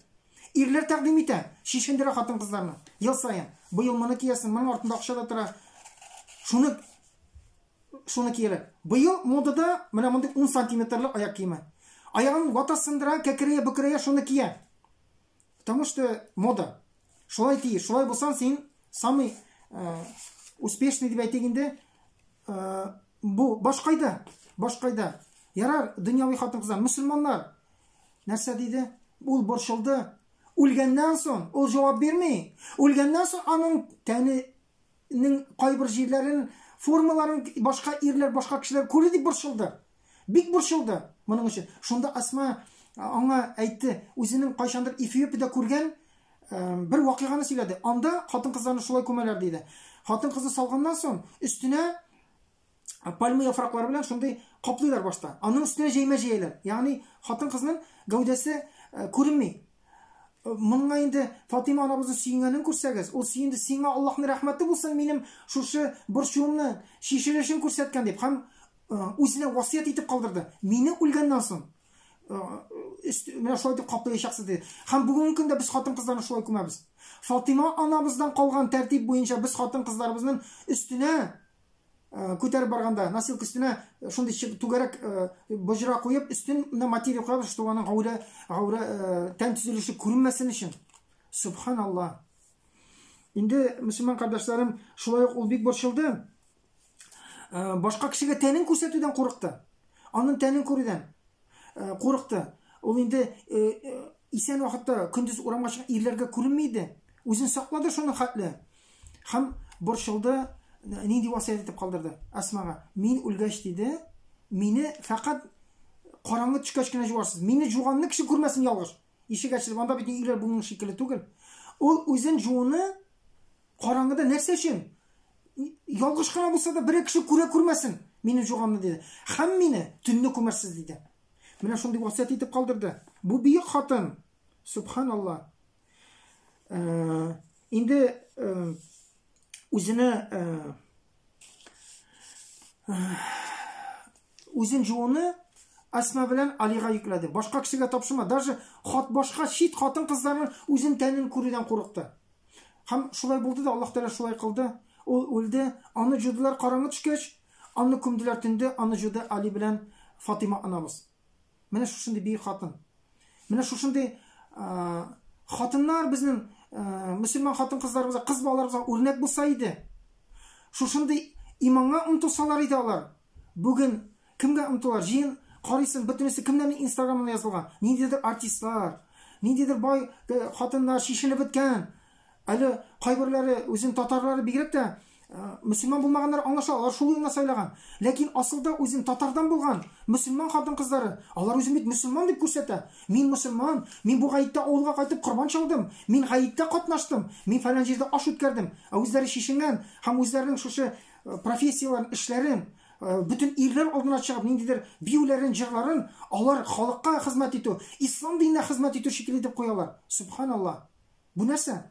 Ирләр тәкъдим итә, чишендерә хатын-кызларны. Ел саен. Быел моны киясең, моның артында акча да тора. Шуны шуны кияләр. Быел модада менә мондый 10 сантиметрлы аяк киеме. Аягын вата сындыра, кәкрәя, бөкрәя, шуны кия. Потому что мода. Шулай тиеш. Шулай булсаң, син самый успешный дип әйтик инде. Бу башкайда, башкайда. Ярар, дөньяви хатын-кызлар, мөселманнар нәрсә диде? Ул борчылды. Үлгәннән соң ул җавап бирми. Үлгәннән соң аның тәненең кайбер җирләрен, формаларын башка ирләр, башка кешеләр күрер дип борчылды. Бик борчылды моның өчен. Шунда Асма аңа әйтте, үзенең кайчандыр Эфиопиядә күргән бер вакыйганы сөйләде. Анда хатын-кызларны шулай күмәләр диде. Хатын-кызны салганнан соң өстенә пальма яфраклары белән шундый каплыйлар башта. Аның өстенә җәймә җәяләр. Ягъни хатын-кызның гәүдәсе күренми. Моңа инде Фатима анабызның сөенгәнен күрсәгез, ул сөенде, сиңа Аллаһның рәхмәте булсын, минем шушы борчуымны чишелешен күрсәткән дип һәм үзенә васыять итеп калдырды. Мине үлгәннән соң менә шулай итеп каплаячаксыз диде. Һәм бүгенге көндә без хатын-кызларны шулай күмәбез. Фатима анабыздан калган тәртип буенча без хатын-кызларыбызның өстенә күтәреп барганда носилка өстенә шундый түгәрәк боҗра куеп, өстен менә материя куябыз, чтобы аның гаурә, гаурә тән төзелеше күренмәсен өчен. Субханалла. Инде мөселман кардәшләрем, шулай ук ул бик борчылды. Башка кешегә тәнен күрсәтүдән курыкты. Аның тәнен күрүдән курыкты. Ул инде исән вакытта көндез урамга чыгып ирләргә күренми иде. Үзен саклады шуның хәтле. Һәм борчылды, нинди васыять итеп калдырды Әсмага. Мин үлгәч диде, мине фәкать караңгы төшкәч кенә җуарсыз. Мине жуганны кеше күрмәсен ялгыш. Ишек ачылып, анда бит өйләр бүгенге шикелле түгел. Ул үзен жууны караңгыда нәрсә өчен? Ялгыш кына булса да берәр кеше күрә күрмәсен мине жуганны диде. Һәм мине төнне күмәрсез диде. Менә шундый васыять итеп калдырды. Бу бөек хатын. Субханалла. Инде үзенә үзен жууны Асма белән Алига йөкләде. Башка кешегә тапшырма. Даже хат башка чит хатын-кызларның үзен тәнен күрүдән курыкты. Һәм шулай булды да, Аллаһ Тәгалә шулай кылды. Ул үлде, аны жудылар караңгы төшкәч, аны күмделәр төндә, аны жуды Али белән Фатима анабыз. Менә шушындый бөек хатын. Менә шушындый хатыннар безнең мөселман хатын-кызларыбызга, кыз балаларыбызга үрнәк булса иде. Шушындый иманга омтылсалар иде алар. Бүген кемгә омтылар? Җыен карыйсың, бөтенесе кемнәрнең инстаграмына язылган? Ниндидер артистлар, ниндидер бай хатыннар чишенеп беткән. Әле кайберләре үзен татарлары бигрәк тә мөселман булмаганнар аңлаша, алар шул юлны сайлаган. Ләкин асылда үзен татардан булган мөселман хатын-кызлары, алар үзен бит мөселман дип күрсәтә. Мин мөселман, мин бу гаеттә авылга кайтып корбан чалдым, мин гаеттә катнаштым, мин фәлән җирдә аш үткәрдем. Ә үзләре чишенгән һәм үзләренең шушы профессияләрен, эшләрен бөтен ирләр алдына чыгып ниндидер биюләрен, җырларын алар халыкка хезмәт итү, ислам диненә хезмәт итү шикелле итеп куялар. Субханалла. Бу нәрсә?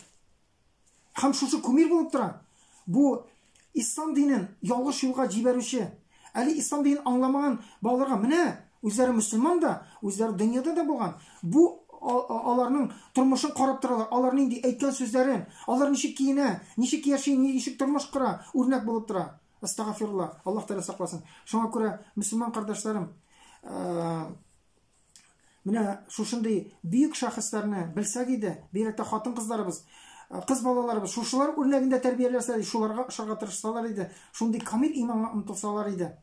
Һәм шушы кумир булып тора. Бу ислам динен ялгыш юлга җибәрүче, әле ислам динен аңламаган балаларга менә үзләре мөселман да, үзләре дөньяда да булган. Бу аларның тормышын карап торалар. Алар нинди әйткән сүзләрен, алар ничек киенә, ничек яши, ничек тормыш кора, үрнәк булып тора. Астагфирулла, Аллаһ Тәгалә сакласын. Шуңа күрә мөселман кардәшләрем, Менә шушындый бөек шәхесләрне белсәк иде, бигрәк тә хатын-кызларыбыз, кыз балаларыбыз шушылар үрнәгендә тәрбияләсә, шуларга ошарга тырышсалар иде, шундый камил иманга омтылсалар иде.